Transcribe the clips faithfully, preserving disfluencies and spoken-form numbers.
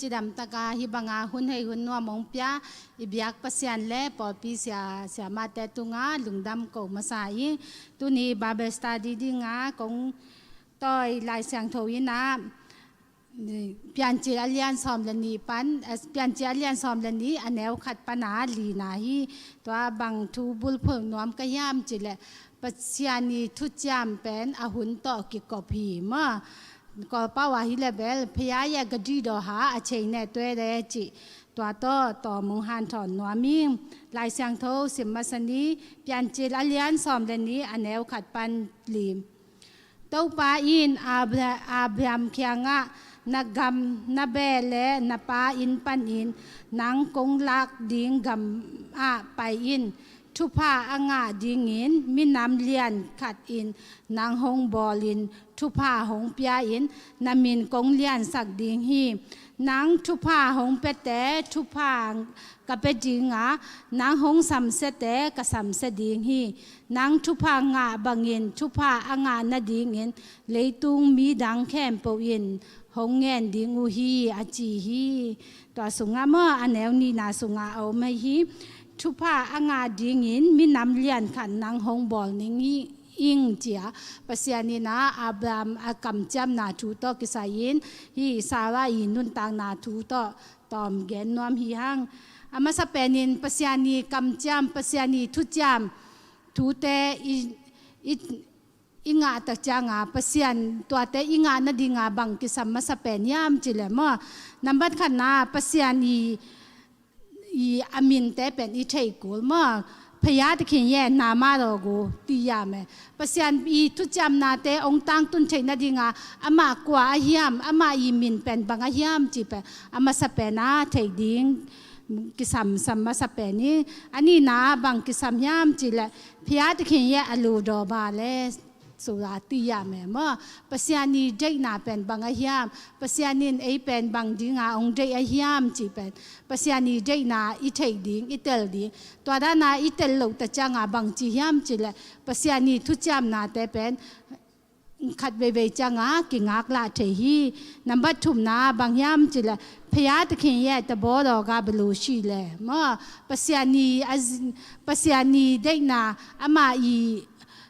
Cidamtaka hih banga hun hei hun nuam hong pia i biak Pasian le pawlpi sia siamahte tunga lungdam ko masa ing. Tuni Bible study dinga kong tawi Lai Siangtho in ah Piancil a lian sawm le nih pan, eh, Piancil a lian sawm le nih a neu khat pana lina hi. Tua bang thu bulphuh nuam ka hiam cileh Pasian i thuciam pen a hun tawh kikop hi maw. Kawlpau ah hi le bel, phaya ya gadi doha a chei ne tua le cih tua tawh tawm hong hanthawn nuam ing. Lai Siangtho sim masa ni, Piancil a lian sawm le nih a neu khat pan li. Topa in Abra- Abraham kiangah, na gam, na beh le na pa inn panin nang kong lak ding gam ah pai in. Thupha a ngah dingin minam lian khat in nang hong bawlin thupha hong pia in, na min kong liansak ding hi. Nang thupha hong piate thupha ka pia dinga, nang hong samsiate ka samsia ding hi. Nang thupha ngah bangin thupha a ngah nadingin leitung midang khempeuh in hong ngen ding uh hi, a ci hi. Tua sungah maw, a neu nihna sungah a om ahi hi. Thupha a ngah dingin minam lian khat nang hong bawl ning hi ing, cia Pasian in ah Abraham a kamciamna thu tawh kisai in hih Sarah i nuntakna thu tawh tawm gen nuam hi hang. A masa penin Pasian i kamciam, Pasian i thuciam thute i, i, i ngah tak cianga Pasian tuate i ngah nadinga bang kisam masa pen hiam cileh maw. Nambat khatna Pasian i i a minte pen i thei kul maw. Phaya takhin ye nama dogu ti ya me. Pasian i thuciamnate ong tangtun theih nadinga amah kua a hiam, amah i min pen bang a hiam ci pen a masa pen a thei ding kisamsam masa pen i. A nihna bang kisam hiam cileh phaya takhin ye a lu daw ba le sura ti ya me maw. Pasian i deihna pen bang a hiam, Pasian in ei pen bang dinga ong deih a hiam ci pen Pasian i deihna i theih ding, i tel ding. Tua dana i tel loh ta cianga bang ci hiam cileh Pasian i thuciamnate pen khat veivei cianga kingaklah thei hi. Nambat thumna bang hiam cileh phaya takhin ye ta baw daw ga balu shi le maw. Pasian i a zi- Pasian i deihna amah i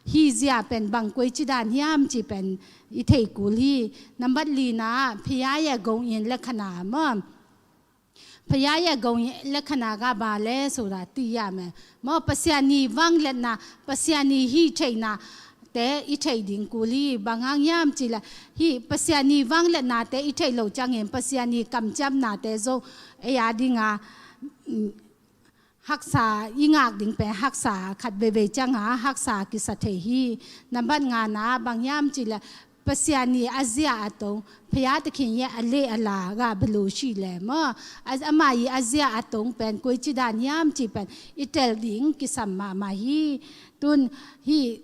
hi zia pen bang koi cidan hiam ci pen i thei kul hi. Nambat lina phaya ya gong in le khana maw. Phaya ya gong in le khana ga ba le sura ti ya me. Maw Pasian i vangletna, Pasian i hi theihna te i thei ding kul hi. Bang hang hiam cileh hih Pasian i vangletnate i thei lo ciangin Pasian i kamciamnate zong ei a dinga haksa i ngak ding pen haksa khat veivei cianga haksa kisa thei hi. Nambat ngana bang hiam cileh Pasian i a zia a tong phaya takhin ye a le a la ga balu shi le maw. Amah i a zia a tong pen koi cidan hiam ci pen i tel ding kisam mahmah hi. Tun hih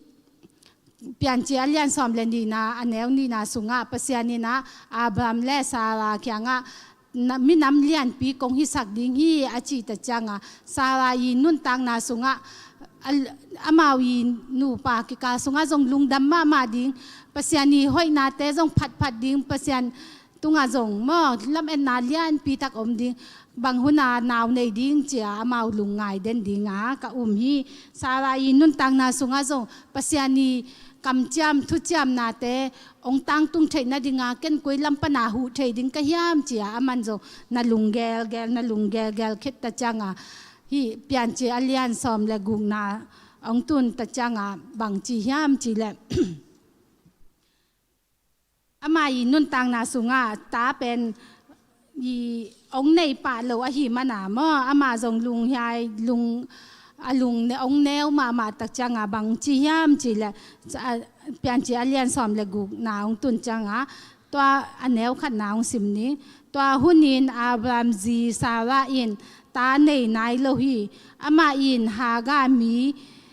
Piancil a lian sawm le nihna a neu nihna sungah Pasian in ah Abraham le Sarah kiangah minam lianpi kong hisak ding hi a cih ta cianga Sarah i nuntakna sungah amau i nupa kikal sungah zong lungdam mahmah ding, Pasian i hoihnate zong phatphat ding, Pasian tungah zong maw lametna lianpi tak om ding, bang huna nau nei ding cia amau lungngai den dinga ka um hi. Sarah i nuntakna sungah zong Pasian i kamciam thuciamnate ong tangtung theih nadinga ken koi lam pana huh thei ding ka hiam cia aman zong na lunggelgel, na lunggelgel khit ta cianga hih Piancil a lian sawm le gukna ong tun ta cianga bang ci hiam cileh amah i nuntakna sungah ta pen i ong nei pah lo ahi mana maw, amah zong lunghiai lung a lung ne ong neu mahmah tak cianga bang ci hiam cileh Piancil a lian sawm le gukna ong tun cianga tua a neu khatna ong sim ni. Tua hunin Abraham zi Sarah in ta nei nai lo hi. Amah in Hagar mi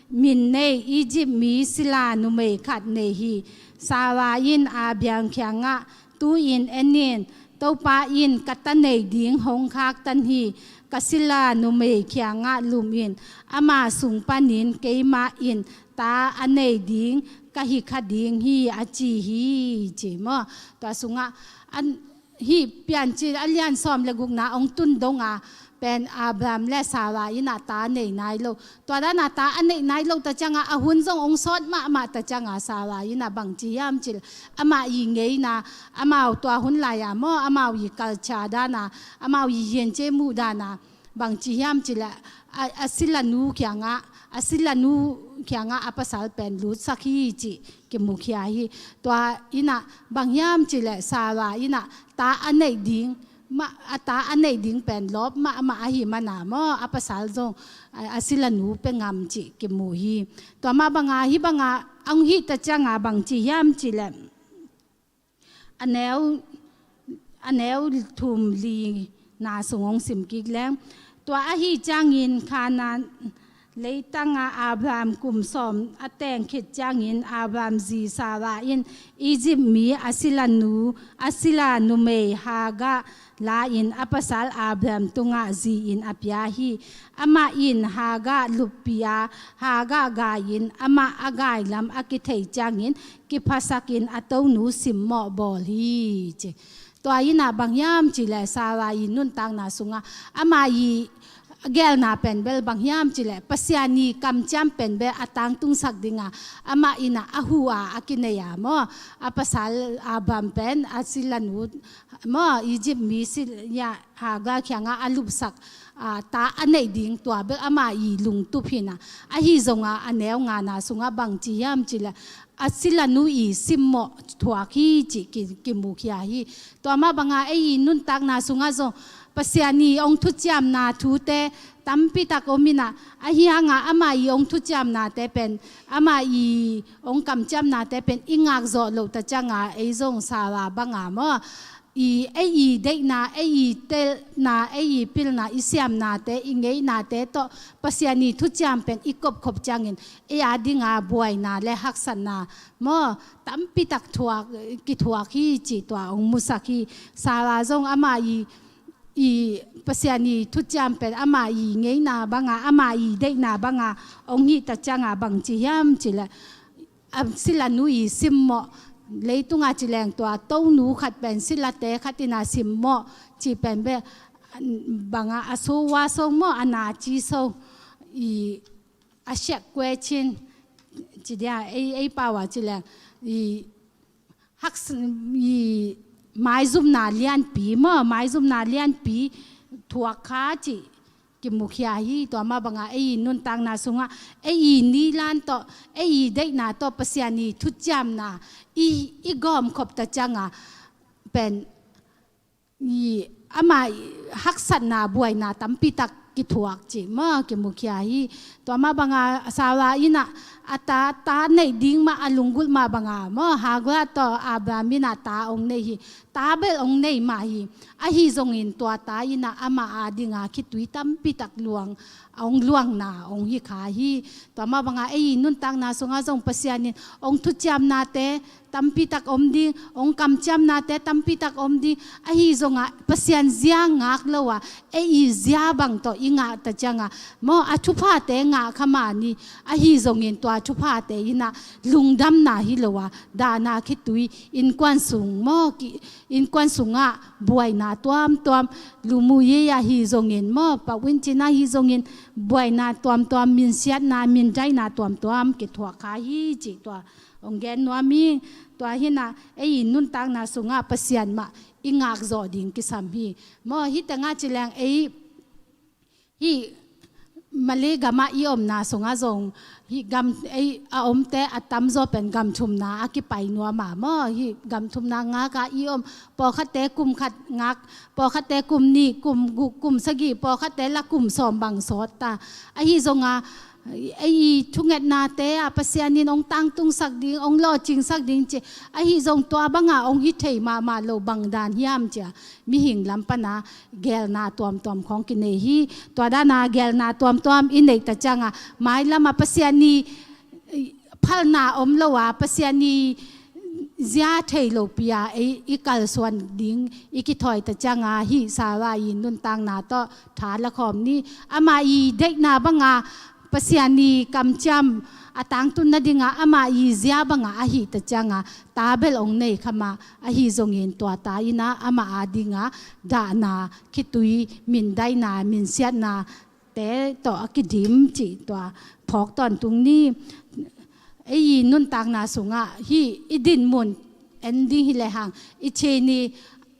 min nei Egypt mi sila numei khat nei hi. Sarah in Abraham kiangah, tu-in en in, Topa in ka ta nei ding hong khaktan hi. Ka sila numei kiangah lum in, ama sung panin keimah in ta a nei ding ka hi kha ding hi a ci hi, ci maw. Tua sungah an hih Piancil a lian sawm le gukna hong tun donga pen Abraham le Sarah in a ta nei nai lo. Tua dana ta a neih nai lo ta cianga a hun zong hong sawt mahmah ta cianga Sarah in a bangci hiam cih leh amah i ngeina, amau tua hun lai-a maw, amau i culture dana, amau i hience muh dana bangci hiam cih leh a, a silanu kiangah, a silanu kiangah a pasal pen lutsak hi cih kimukhia hi. Tua in a bang hiam cih leh Sarah in a ta a neih ding, mah, a ta a neih ding pen lawp mahmah ahih mana maw, a pasal zong a, a silanu pia ngam cih kimu hi. Tua mah banga hih banga hong hih ta cianga bangci hiam cih leh a neu, a neu thum lina sung hong sim kik leng. Tua ahih ciangin Kanaan leitanga Abraham kum sawm a teng khit ciangin Abraham zi Sarah in Egypt mi a silanu, a sila numei Hagar la-in a pasal Abraham tungah zi-in a pia hi. Amah in Hagar luppih a, Hagar gai-in amah a gailam a kithei ciangin kiphasakin a tonu simmawh bawl hi ci. Tua in a bang hiam cih leh Sarah i nuntakna sungah amah i gelna pen bel bang hiam cih leh Pasian i kamciam pen bel a tangtungsak dinga amah in a, a huh a, a kinei a maw, a pasal Abraham pen a silanu maw, Egypt mi sil-, ya, Hagar kiangah a lupsak, a, ta a neih ding tua bel amah i lungtup hi na. Ahi zonga a neu ngana sungah bangci hiam cih leh a silanu i simmawh thuak hi cih ki, kimukhia hi. Tua mah banga ei i nuntakna sungah zong Pasian i hong thuciamna thute tampitak om in a, ahi hanga amah i hong thuciamnate pen, amah i hong kamciamnate pen i ngakzawh loh ta cianga ei zong Sarah banga maw, i, ei i deihna, ei i telna, ei i pilna, i siamnate, i ngeihnate tawh Pasian i thuciam pen i kopkhop ciangin ei a dinga buaina le haksatna maw, tampitak thuak, kithuak hi cih tua hong musak hi. Sarah zong amah i, i Pasian i thuciam pen amah i ngeina banga, amah i deihna banga hong hih ta cianga bangci hiam cih leh a silanu i simmawh, leitunga ci leng tua tonu khat pen silate khat in a simmawh cih pen bel banga a so wa so maw, a na ci so, i, a siak kue cin ci dia, ei, ei pau a ci leng i hak s-, i maizumna lianpi maw, maizumna lianpi thuak kha cih kimukhia hi. Tua mah banga ei i nuntakna sungah ei i nilan tawh, ei i deihna tawh Pasian i thuciamna i, i gawmkhop ta cianga pen i amah i haksatna buaina tampitak kithuak cih maw kimukhia hi. Tua mah banga Sarah in a, a ta, ta neih ding mah a lunggulh mah banga maw, Hagar tawh Abraham in a ta hong nei hi. Ta bel hong nei mah hi. Ahi zongin tua ta in a amah a dinga khitui tampitak luang, a hong luangna hong hi kha hi. Tua mah banga ei i nuntakna sungah zong Pasian in hong thuciamnate tampitak om ding, hong kamciamnate tampitak om ding. Ahi zongah Pasian zia ngak lo a, ei i zia bang tawh i ngah ta cianga maw, a thuphate ngah kha mah ni. Ahi zongin tua thuphate in a lungdamna hi lo a, dahna khitui, innkuan sung maw, ki, innkuan sungah buaina tuamtuam, lumuye ahi zongin maw, pau in cina hi zongin buaina tuamtuam, minsiatna, mindaina tuamtuam kithuak kha hi cih tua hong gen nuam hi. Tua hi na ei i nuntakna sungah Pasian mah i ngakzawh ding kisam hi. Maw, hih tengah ci leng ei hih Malay gamah i omna sungah zong hih gam, ei, a omte a tamzaw pen gam thumna a kipai nuam a maw, hih gam thumna ngaka i om, pawlkhatte kum khat ngak, pawlkhatte kum nih, kum guk, kum sagih, pawlkhatte la kum sawm bang sawt ta. Ahi zonga ei i thungetnate ah Pasian in hong tangtungsak ding, hong lawhcingsak ding ci. Ahi zong tua banga hong hi thei mahmah lo, bang dan hiam cia mihing lam pana gelna tuamtuam khawng kinei hi. Tua dana gelna tuamtuam i neih ta cianga mailama Pasian i phalna om lo a, Pasian i zia thei lopi a ei i kalsuan ding i kithawi ta cianga hih Sarah i nuntakna tawh tha la khawm ni. Amah i deihna banga Pasian i kamciam a tangtun nadingah amah i zia bangah ahih ta ciangah ta bel ong nei kha mah, ahi zongin tua ta innah amah adingah dahna, khitui, mindaina, minsiatna te tawh a kidim cih tua phawk tawntung ni. Ei i nuntakna sungah hih i dinmun en ding hi lehang, i chei ni,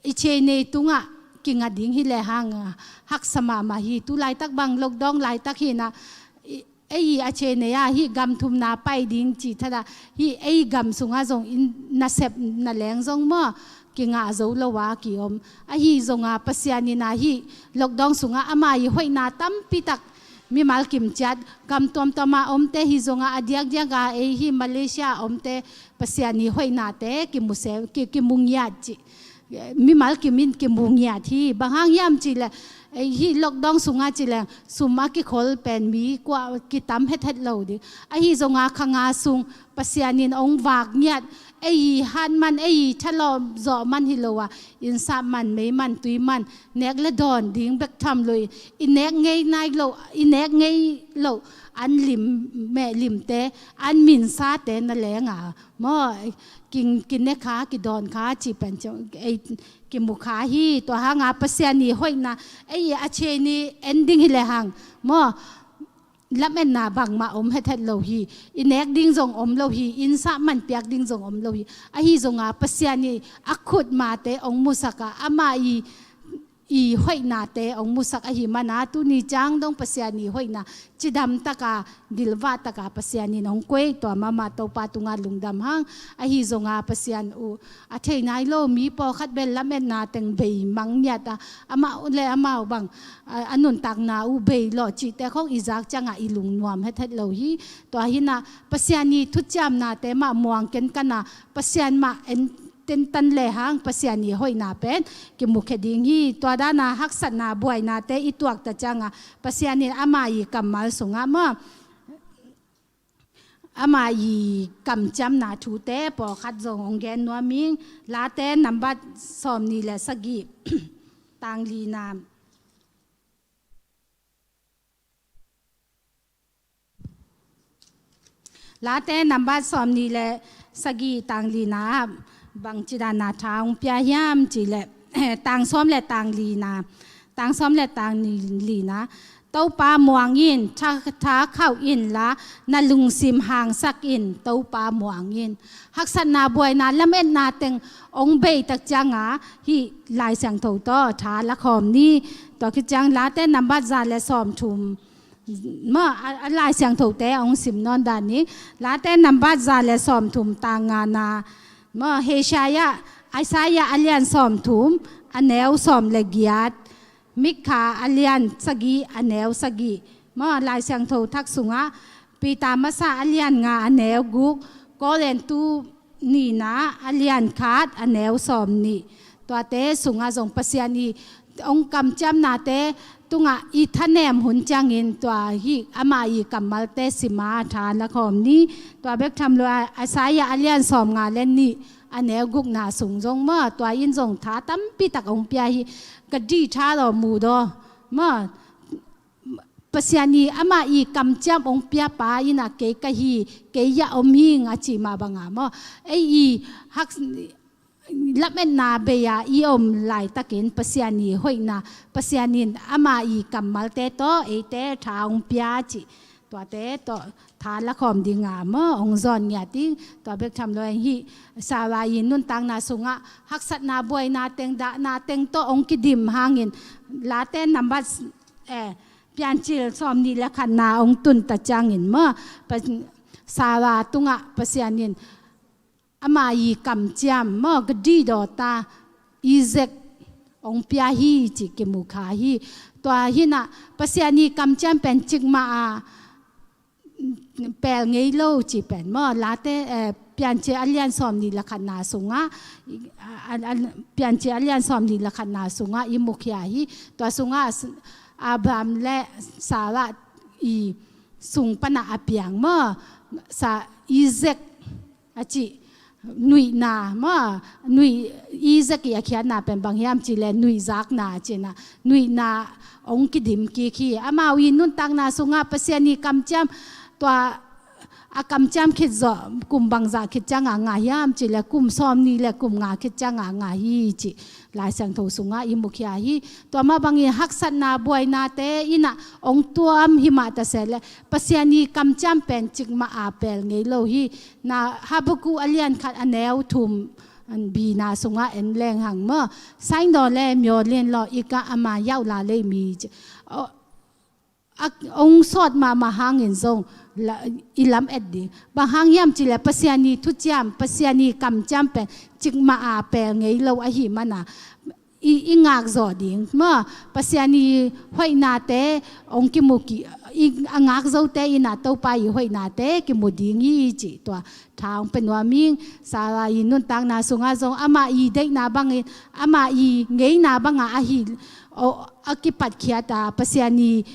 i chei nei tungah kinga ding hi lehang, haksa mahmah hi. Tu laitak bang lockdown laitak hinah, i, ei i a chei nei ah hih gam thumna pai ding cih thadah, hih ei gam sungah zong in nasep naleng zong maw, kingah zo lo a kiom. Ahi zongah Pasian in ah hih lockdown sungah amah i hoihna tampitak mimal kimciat gam tuamtuamah omte hi zongah a diakdiakah ei hih Malaysia omte Pasian i hoihnate kimu se, ki, kimu ngiat cih. Mimal kim in kimu ngiat hi. Bang hang hiam cihleh, ei hih lockdown sungah cihleh sum a kikhol pen mi kua kitam hethet lo ding. Ahi zongah kha nga sung Pasian in ong vak ngiat, ei i hat man, ei i thalawh zawh man hi lo a, innsap man, mei man, tui man, nek le dawn ding bek tham lo i, i nek ngei nai lo, i nek ngei lo an lim, meh limte, an minsate naleng a maw, kin, kine kha, kidawn kha cih pen ciang ei kimu kha hi. Tua hangah Pasian i hoihna, ei i a chei ni en ding hi lehang maw, lametna bangmah om hethet lo hi. I nek ding zong om lo hi, innsap man piak ding zong om lo hi. Ahi zongah Pasian i a khutmate ong musak a, amah i, i hoihnate ong musak ahih mana tuni ciang dong Pasian i hoihna cidam taka, dilvah taka Pasian in ong koih, tua mahmah Topa tungah lungdam hang. Ahi zongah Pasian uh a thei nai lo mi pawlkhat bel lametna teng bei mang ngiat a, amau le amau bang a, a nuntakna uh bei lawh cihte khong i zak ciangah i lungnuam hethet lo hi. Tua hinah Pasian i thuciamnate mah muang kenkan a, Pasian mah en tentan lehang Pasian i hoihna pen kimukhia ding hi. Tua dana haksatna buainate i tuakta ciangah Pasian in amah i kammal sungah maw, amah i kamciamna thute pawlkhat zong ong gen nuam ing. Late nambat sawmnih le sagih, tang lina. Late nambat sawmnih le sagih, tang lina ah bangci dana tha ong pia hiam cihleh, tang sawm le tang lina, tang sawm le tang ni, lina. Topa muang in, tha, tha khauh inla, na lungsim hangsak in, Topa muang in. Haksatna buaina lametna teng ong bei tak cianga hih Lai Siangtho tawh tha lakhawm ni. Tua khit ciang Late nambat za le sawmthum maw, a, a Lai Siangthote ong sim nawn dan ni. Late nambat za le sawmthum, tang ngana maw, Isaiah, Isaiah a lian sawmthum, a neu sawm le giat, Mikha a lian sagih, a neu sagih maw, Lai Siangtho thak sungah Peter masa a lian nga, a neu guk, Korintu nihna a lian khat, a neu sawmnih. Tuate sungah zong Pasian i ong kamciamnate tungah i thanem hun ciangin tua hih amah i kammalte sima tha lakhawm ni. Tua bek tham lo a, Isaiah a lian sawmnga le nih, a neu gukna sung zong maw, tua in zong tha tampitak ong pia hi. Ka dih tha law mu daw maw, Pasian i amah i kamciam ong piapa in a, kei ka hi, kei a om hing a ci mah banga maw, ei i hak, lametna bei-a i om laitakin Pasian i hoihna, Pasian in amah i kammalte tawh eite tha ong pia cih, tuate tawh tha lakhawm dinga maw ong zawn ngiat ding. Tua bek tham lo eng, hih Sarah i nuntakna sungah haksatna buaina teng, dahna teng tawh ong kidim hangin Late nambat, eh, Piancil sawmnih le khatna ong tunta ciangin maw, Pa-, Sarah tungah Pasian in amah i kamciam maw, ka dih dawta Isaac ong pia hi cih kimu kha hi. Tua hinah Pasian i kamciam pen cikmah a pel ngei lo cih pen maw, Late, eh, Piancil a lian sawmnih le khatna sungah, a, a, a, Piancil a lian sawmnih le khatna sungah i mukhia hi. Tua sungah Abraham le Sarah i sung pana a piang maw, sa Isaac a cih, nuihna maw, nuih, Isaac i a khiatna pen bang hiam cihleh nuihzakna cihna, nuihna ong kidim kik hi. Amau i nuntakna sungah Pasian i kamciam, tua a kamciam khit zawh kum bangzah khit ciangah ngah hiam cih leh kum sawmnih le kum nga khit ciangah ngah hi cih Lai Siangtho sungah i mukhia hi. Tua mah bangin haksatna buainate in ah hong tuam hi mah ta se leh Pasian i kamciam pen cikmah a pel ngei lo hi. Na Habakkuk a lian khat a neu thum bina sungah en leng hang maw. Saino le myo lian lo ika ama yau la lei mi ci. A, hong sawt mahmah hangin zong i lam et ding. Bang hang hiam cih leh Pasian i thuciam, Pasian i kamciam pen cikmah a pel ngei lo ahih manin i, i ngakzaw ding maw. Pasian i hoihnate hong kimu ki, i, a ngakzote in ah Topa i hoihnate kimu ding hi cih tua tha hong pia nuam ing. Sarah i nuntakna sungah zong amah i deihna bangin, amah i ngeina bangah ahi, a kipatkhiat a, Pasian i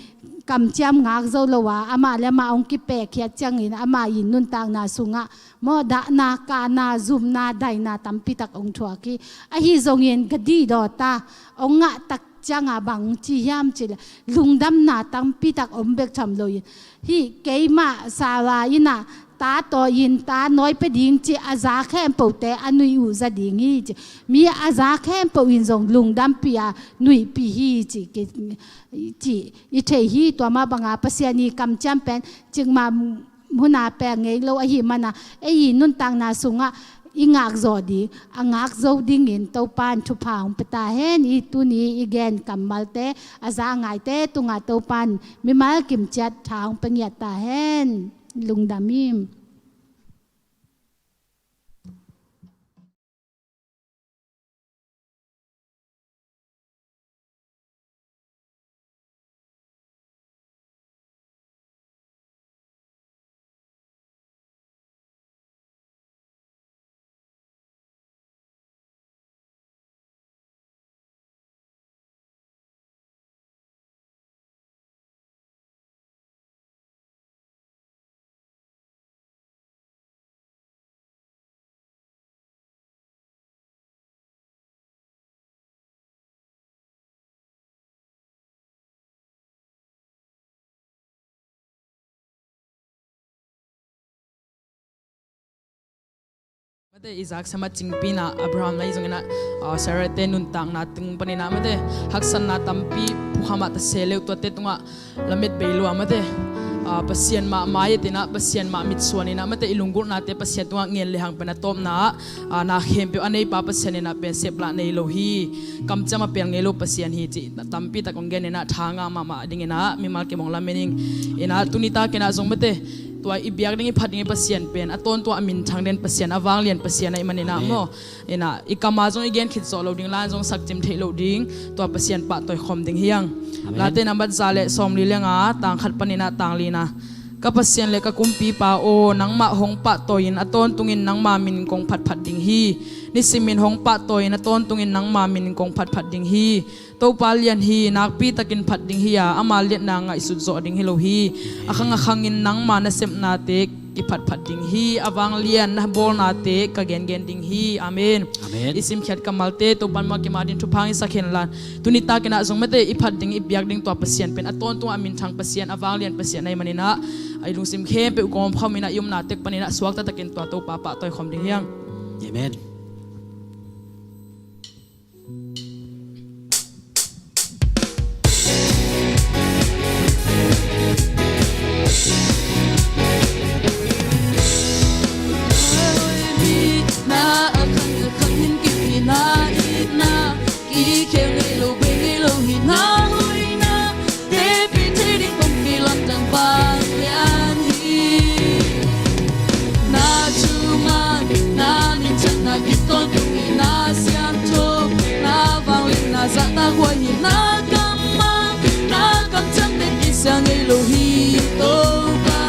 kamciam ngakzo lo a, amah le amah hong kipekkhiat ciangin amah i nuntakna sungah maw, dahna, kahna, zumna, daina tampi tak hong thuak hi. Ahi zongin ka dihdaw ta, hong ngah tak ciangah bang ci hiam cih leh lungdamna tampi tak om bek tham lo in, hih keimah Sarah in ah ta tawi in ta nawi pia ding cih a za khempeuhte a nuih uh za ding hi cih. Mi a za khempeuh in zong lungdampih a nuihpih hi cih, cih i thei hi. Tua mah bangah Pasian i kamciam pen cikmah hun a pel ngei lo ahih manin ei i nuntakna sungah i ngakzaw ding, a ngakzo dingin Topa in thupha hong pia ta hen. I tuni i gen kammalte a za a ngaite tungah Topa in mimal kimciat tha hong pia ngiat ta hen. Lungdam ing. Mate, Isaac sama cingpi in ah Abraham lai zongin ah, ah, Sarah te nuntakna tung panin ah mate, haksatna tampi phukham ah ta se leh tuate tungah lamet bei lua mate. Ah, Pasian mah mai-et in ah, Pasian mah mitsuan in ah mate, i lunggulhnate Pasian tungah ngen lehang pen a tawpna ah, ah, na khempeuh a neipa Pasian in ah pen seplah nei lo hi. Kamciam a pel ngei lo Pasian hi cih tampi tak hong gen in ah, tha ngah mahmah dingin ah mimal kim hong lamen ing. In ah tuni takin ah zong mate, tua i biak ding, i phat ding i Pasian pen a tawntung a minthang den Pasian, a vanglian Pasian ahih manin ah maw. In ah i kam ah zong i gen khit zawh loh ding, la-in zong sakcim theih loh ding, tua Pasian pahtawi khawm ding hi hang. Late nambat za le sawmli le nga, tang khat panin ah tang li-na. Ka Pasian le ka Kumpipa aw, nangmah hong pahtawi in, a tawntungin nangma min kong phatphat ding hi. Nisimin hong pahtawi in, a tawntungin nangma min kong phatphat ding hi. Topa lian hi, nakpi takin phat ding hi a, ama liatna ngaihsut zawh ding hi lo hi. A khang a khangin nangma nasepnate kiphatphat ding hi. A vanglian na bawlnate ka gengen ding hi. Amen. Amen. I simkhiat kammalte Topa in mual kim adingin thupha hong hisak hen la. Tuni takin ah zong mate, i phat ding, i biak ding tua Pasian pen a tawntung a minthang Pasian, a vanglian Pasian ahih manin ah, i lungsim khempeuh gawmkhawm in ah, i omna tek panin ah suakta takin tua Topa pahtawi khawm ding hi hang. Amen. Te pih thei ding kong kilamdang vanglian hi. Na thu man, na minthanna kip tawntung hi. Na siangtho, na vangliatna zahtakhuai hi. Na kammal, na kamciam pen kisia ngei lo hi Topa.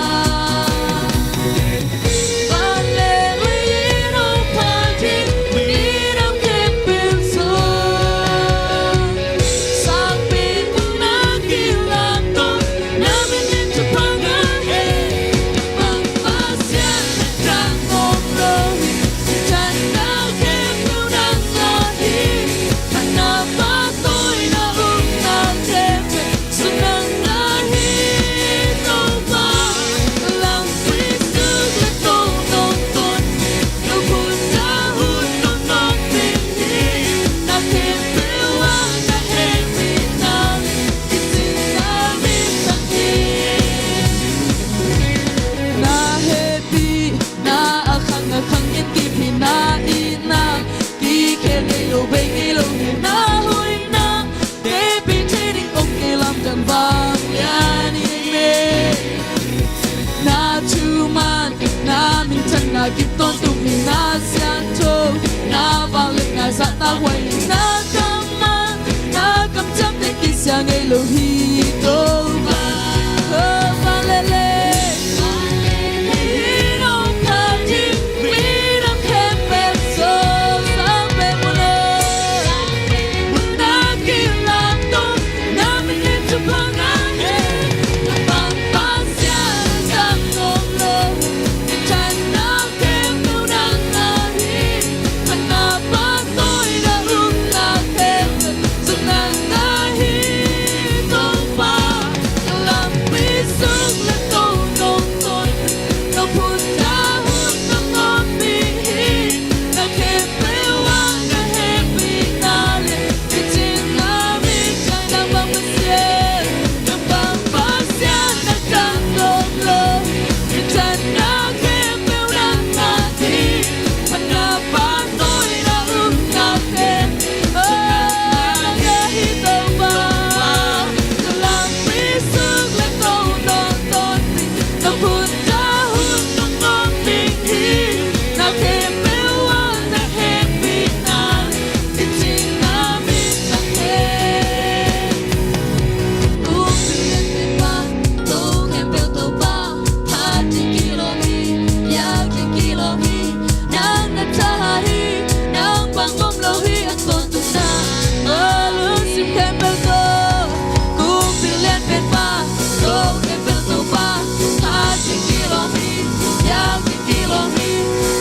biakinn gilo hi.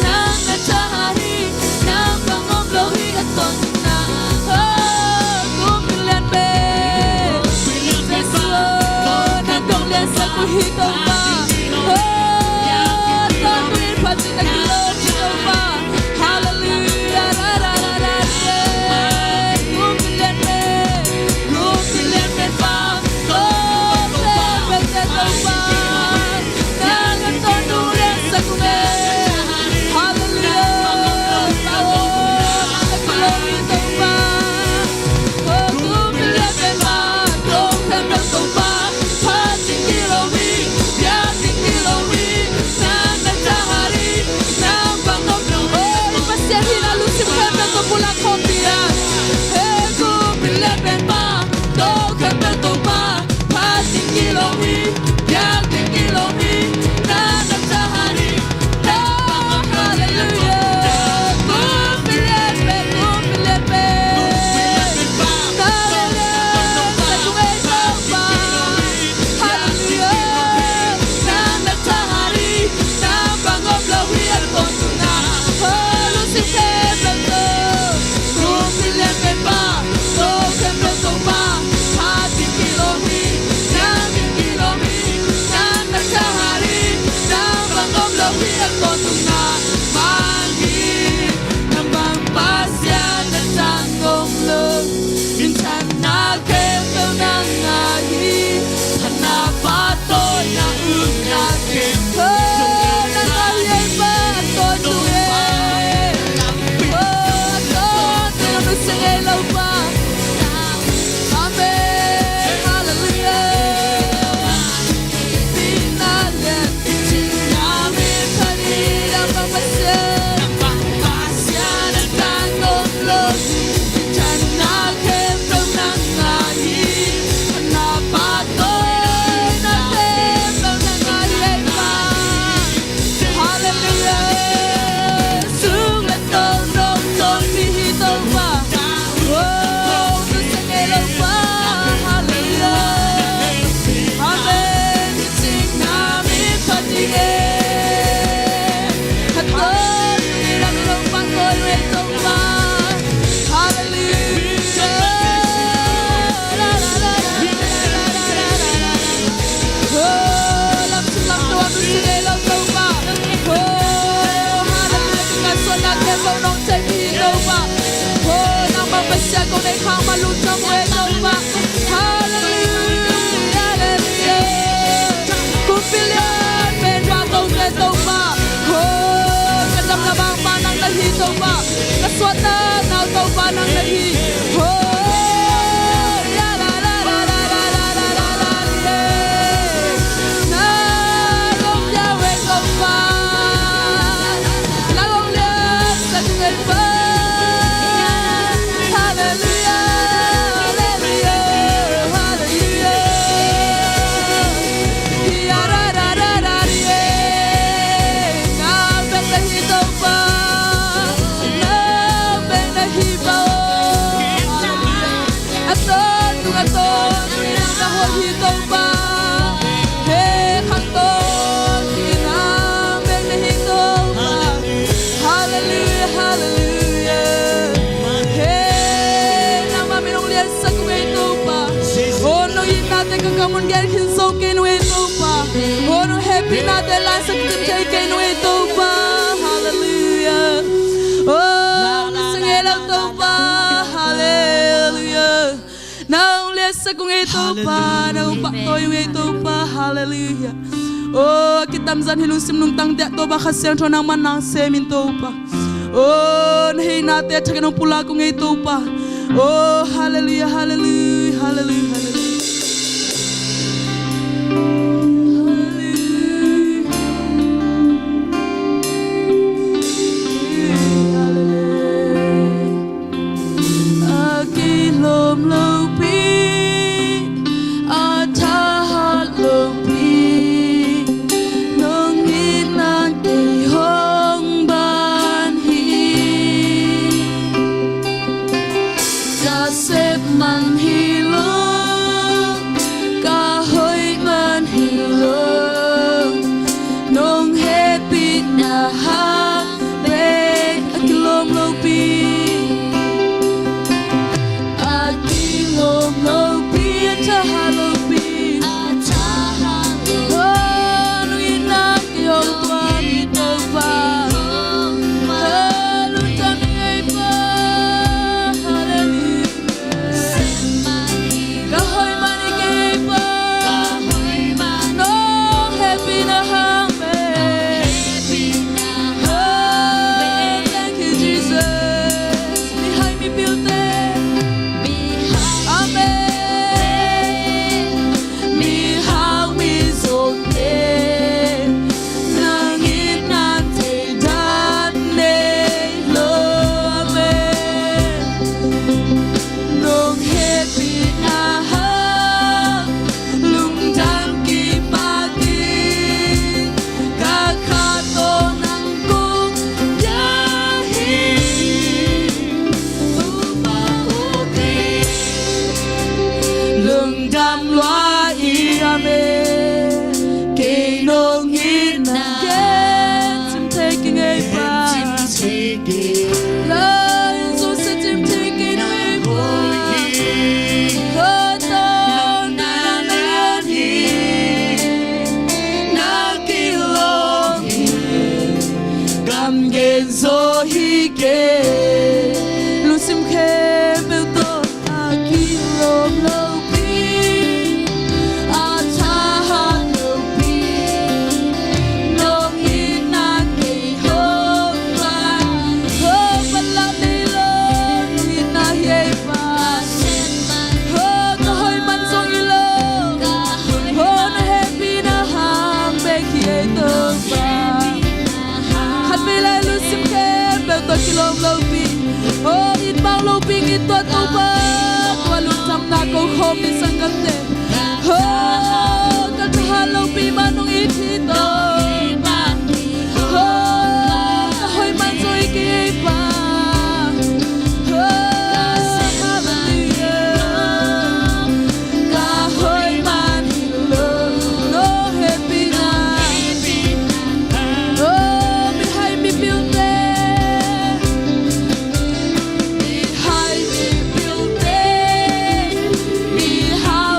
Nang na tha hi, nang bang om lo hi ka tawntung na. Oh, kumpi lian pen, Jesu, nang kong liansak uh hi Topa. Oh, tawntung in phat ding na gilo hi Topa. Hallelujah, ra, ra, ra, ra, ra. Kumpi lian pen, kumpi lian pen Pa, ko pe pe te Topa. Nang na tawntung liansak uh me. Hallelujah. Pa, oh, na gilo hi Topa. Oh, kumpi lian pen Pa, ko pe pe Topa. Phat ding gilo hi, biakinn gilo hi. Nang na tha hi, nang bang om lo hi. Oh, i Pasian hihna lungsim khempeuh tawh pulak khawm ding a. He kumpi lian pen Pa, to khempeuh Topa, phat ding gilo hi, biakinn gilo hi. Nang na tha hi, nang bang om lo hi. Hallelujah. Kumpi lian pen, kumpi lian pen. Hallelujah. Sa tung ei Topa. Hallelujah. Nang na tha hi, nang bang om lo hi a tawntung na. Oh, lungsim khempeuh tawh. Kumpi lian pen Pa, to khempeuh Topa. Phat ding gilo hi, biakinn gilo hi. Nang na tha hi, nang bang om lo hi a tawntung na. Mangngilh, nang bang Pasian na tang om lo. Minthanna khempeuh nang a hi. Phatna, pahtawina, upna khempeuh nang a hi ei Pa, a tawntung e. Oh, a tawntung a nusia ngei lo Pa. Amen. Hallelujah. Hallelujah. Sung le to, nong to, mi hi Topa. Oh, nusia ngei lo Pa. Hallelujah. Amen. Sing na mi pha ding e. Khat to, mi lam lo pa ko e Topa. Hallelujah. Oh, lam sung lam to, nusia ngei lo Topa. Oh, hallelujah. Ka suan na te lo nong Temi Topa. Oh, nang bang Pasian kong nei khang ma lungdam e Topa. Hallelujah, hallelujah. Kumpi lian pen Pa kong ne Topa. Oh, ka dam na bang Pa nang na hi Topa. Ka suan na nau Topa nang na hi. Oh, ya la la la. Na lom ya we Topa. Na lom ya sa tu ngai Pa. Hallelujah, hallelujah, hallelujah. Ya ra ra ra ra ri e. Na bek na hi Topa. Na bek na hi Pa. Hallelujah. A tawntung, a tawntung in na hoih hi Topa. He khang tawntung in na bek na hi Topa. Hallelujah, hallelujah. He nangmah min hong liansak ung ei Topa. Oh, nong itnate ka kam hong gen khin zo kei nung ei Topa. Oh, nong hehpihnate laisak kim thei kei nung ei Topa. Hallelujah. Oh, nusia ngei lo Topa. Hallelujah. Nang liansak ung ei Topa, nang pahtawi ung ei Topa. Hallelujah. Oh, kitamzan hi lungsim lungtang diah Topa Kha Siangtho nangman nang sem in Topa. Oh, na heinate thak in hong pulak ung ei Topa. Oh, hallelujah, hallelujah, hallelujah, hallelujah. Hallelujah. Hallelujah. A kilawm lopi, a thahat lopi, nong itna kei hong ban hi. Ka sep man hi lo. Na hang bek a kilawm lopi, a kilawm lopi, a thahat lopi. Oh, nong itna kei hong tuak Topa. Oh, lungdam ing ei Pa. Hallelujah. Ka hoih man ing ei Pa. Nong hehpihna hang bek. Oh, thank you, Jesus. Mihai mipilte. Amen. Mihau mizawngte, nang itna thei dan nei lo. Amen. Nong hehpihna hang lungdam kipak ing, ka kha tawh nang kong dia hi. Topa aw, kei lungdam lua ing. Amen. Kei nong itna gen cim thei kei ing ei Pa. Lai in Joseph cim thei kei ing ei Pa. Ko tawh na na hi, na kilawm hi, kam gen zaw hi kei. Lungsim khempeuh tawh a kilawm lopi, a thahat lopi, nong itna kei hong tuak. Oh, panlak nei lo, nong itna hi ei Pa. Oh, ka hoih man zong hi lo. Oh, na hehpihna hang bek hi ei Topa. Khatvei lai lungsim khempeuh tawh kilawm lopi, oh, it bang lopi ing ei Topa. Tua lungdamna ko khawm ni sanggamte. Oh, ka thahat lopi mah nong it hi Topa. Oh, ka hoih man zong hi kei ei Pa. Oh, hallelujah. Ka hoih man hi lo, nong hehpihna. Oh, mihai mipilte. Mihai mipilte, mihau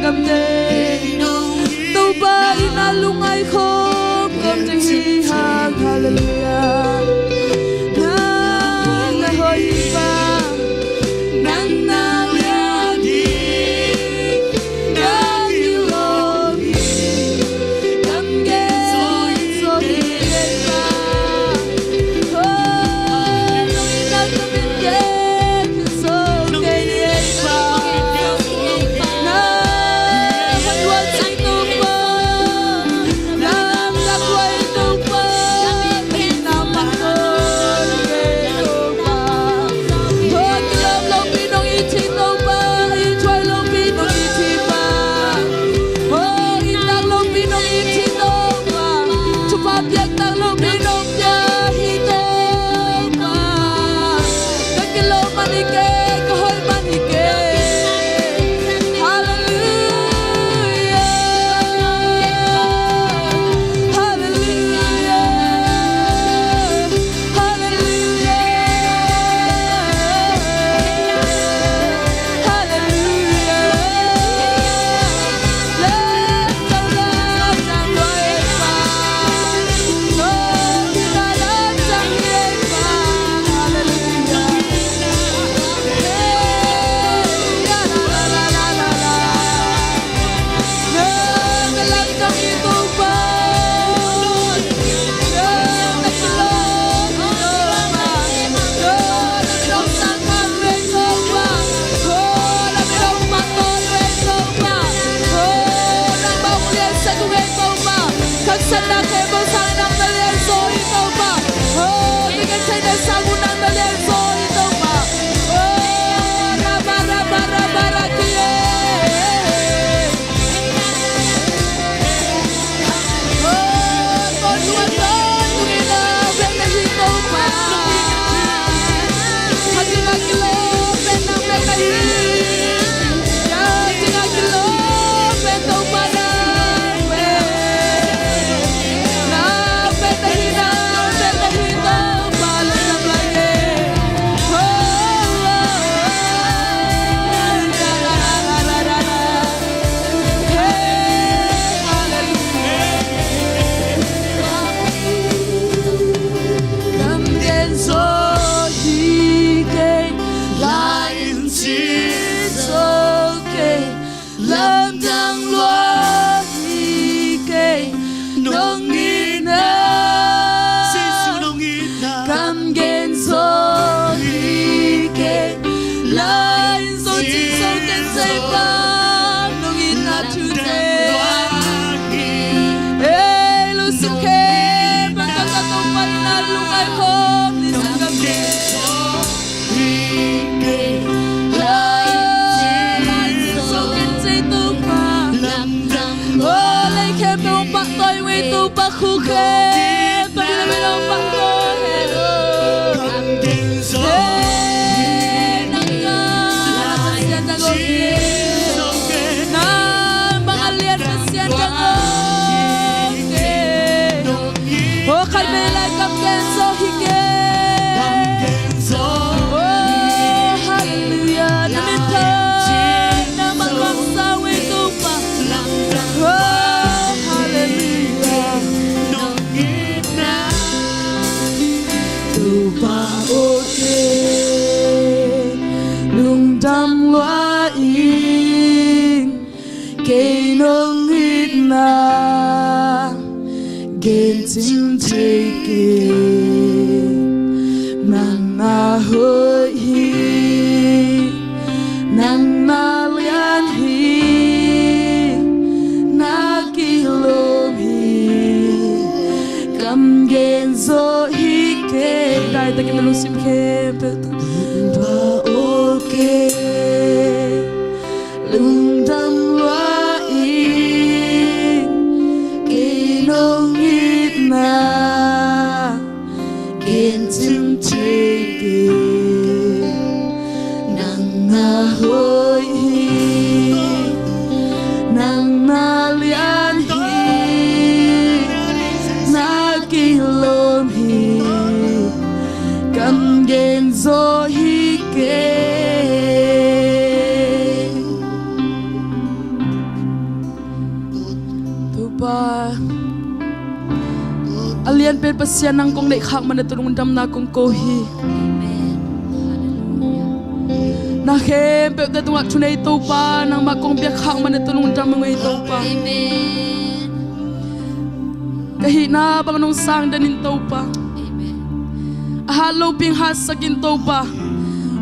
Kam te, Topa in a lungngai khawm kam te hi hang. Halleluiah. Nang na hoih hi Pa, nang na lian hi, nang i lawm hi. Kam gen zo hi Pa. Oh, nang in a kam in gen zo kei hi Pa. Ka kilawm man hi kei, ka hoih man hi kei. Halleluiah. Halleluiah. Halleluiah. Halleluiah. Lamdang lua hi kei, nong itna. Jesu nong itna. Kam gen zo hi kei. Lai zo cin zo ken zei pa, nong itna thute. Ei, lungsim khempeuh tawh Topa in a lungngai khawm ni. Kam gen zo hi kei. Lai zo ken zei Topa. Lamdang lua. Lai khempeuh pahtawi Topa. Khuk khempeuh in a min hong pahtawi hen. Kam gen zo hi kei. Nang a Pasian dang hong hi. Nang bang a lian Pasian dang hong hi. Oh, khatvei lai kam gen zo hi kei. Oh, halleluiah. Na min tawh nangmah hong sau hi Topa. Oh, halleluiah. Topa aw, kei lungdam lua ing, kei nong itna gen cing thei kei. Nang na hoih hi, nang na lian hi, na kilawm hi, kam gen zo hi kei. Dai takin na lungsim khempeuh tawh. Topa aw, kei lungdam lua ing, kei nong itna gen cing thei kei. Nang na hoih hi, nang na lian hi, na kilawm hi, kam gen zo hi kei. A lianpen Pasian, nang kong neihkhak man a tua lungdamna kong ko hi. Amen. Hallelujah. Na khempeuhte tungah thunei Topa, nangmah kong biakkhak man a tua lungdam ung ei Topa. Amen. Ka hihna bang nong sang den in Topa. Amen. A hat lopi hong hatsak in Topa.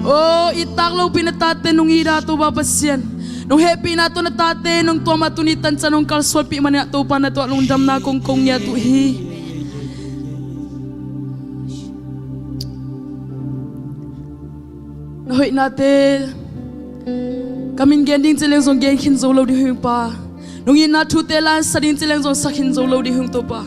O, i tak lopi na tate nong it a Topa Pasian, nong hehpihna tawh na tate nong tuam a tuni tanciang nong kalsuanpih manin ah Topa na tungah lungdamna kong ko ngiat uh hi. Na hoihnate ka min gen ding ci leng zong gen khin zo lo ding hi ung Pa. Nong itna thute la sa ding ci leng zong sa khin zo lo ding hi ung Topa.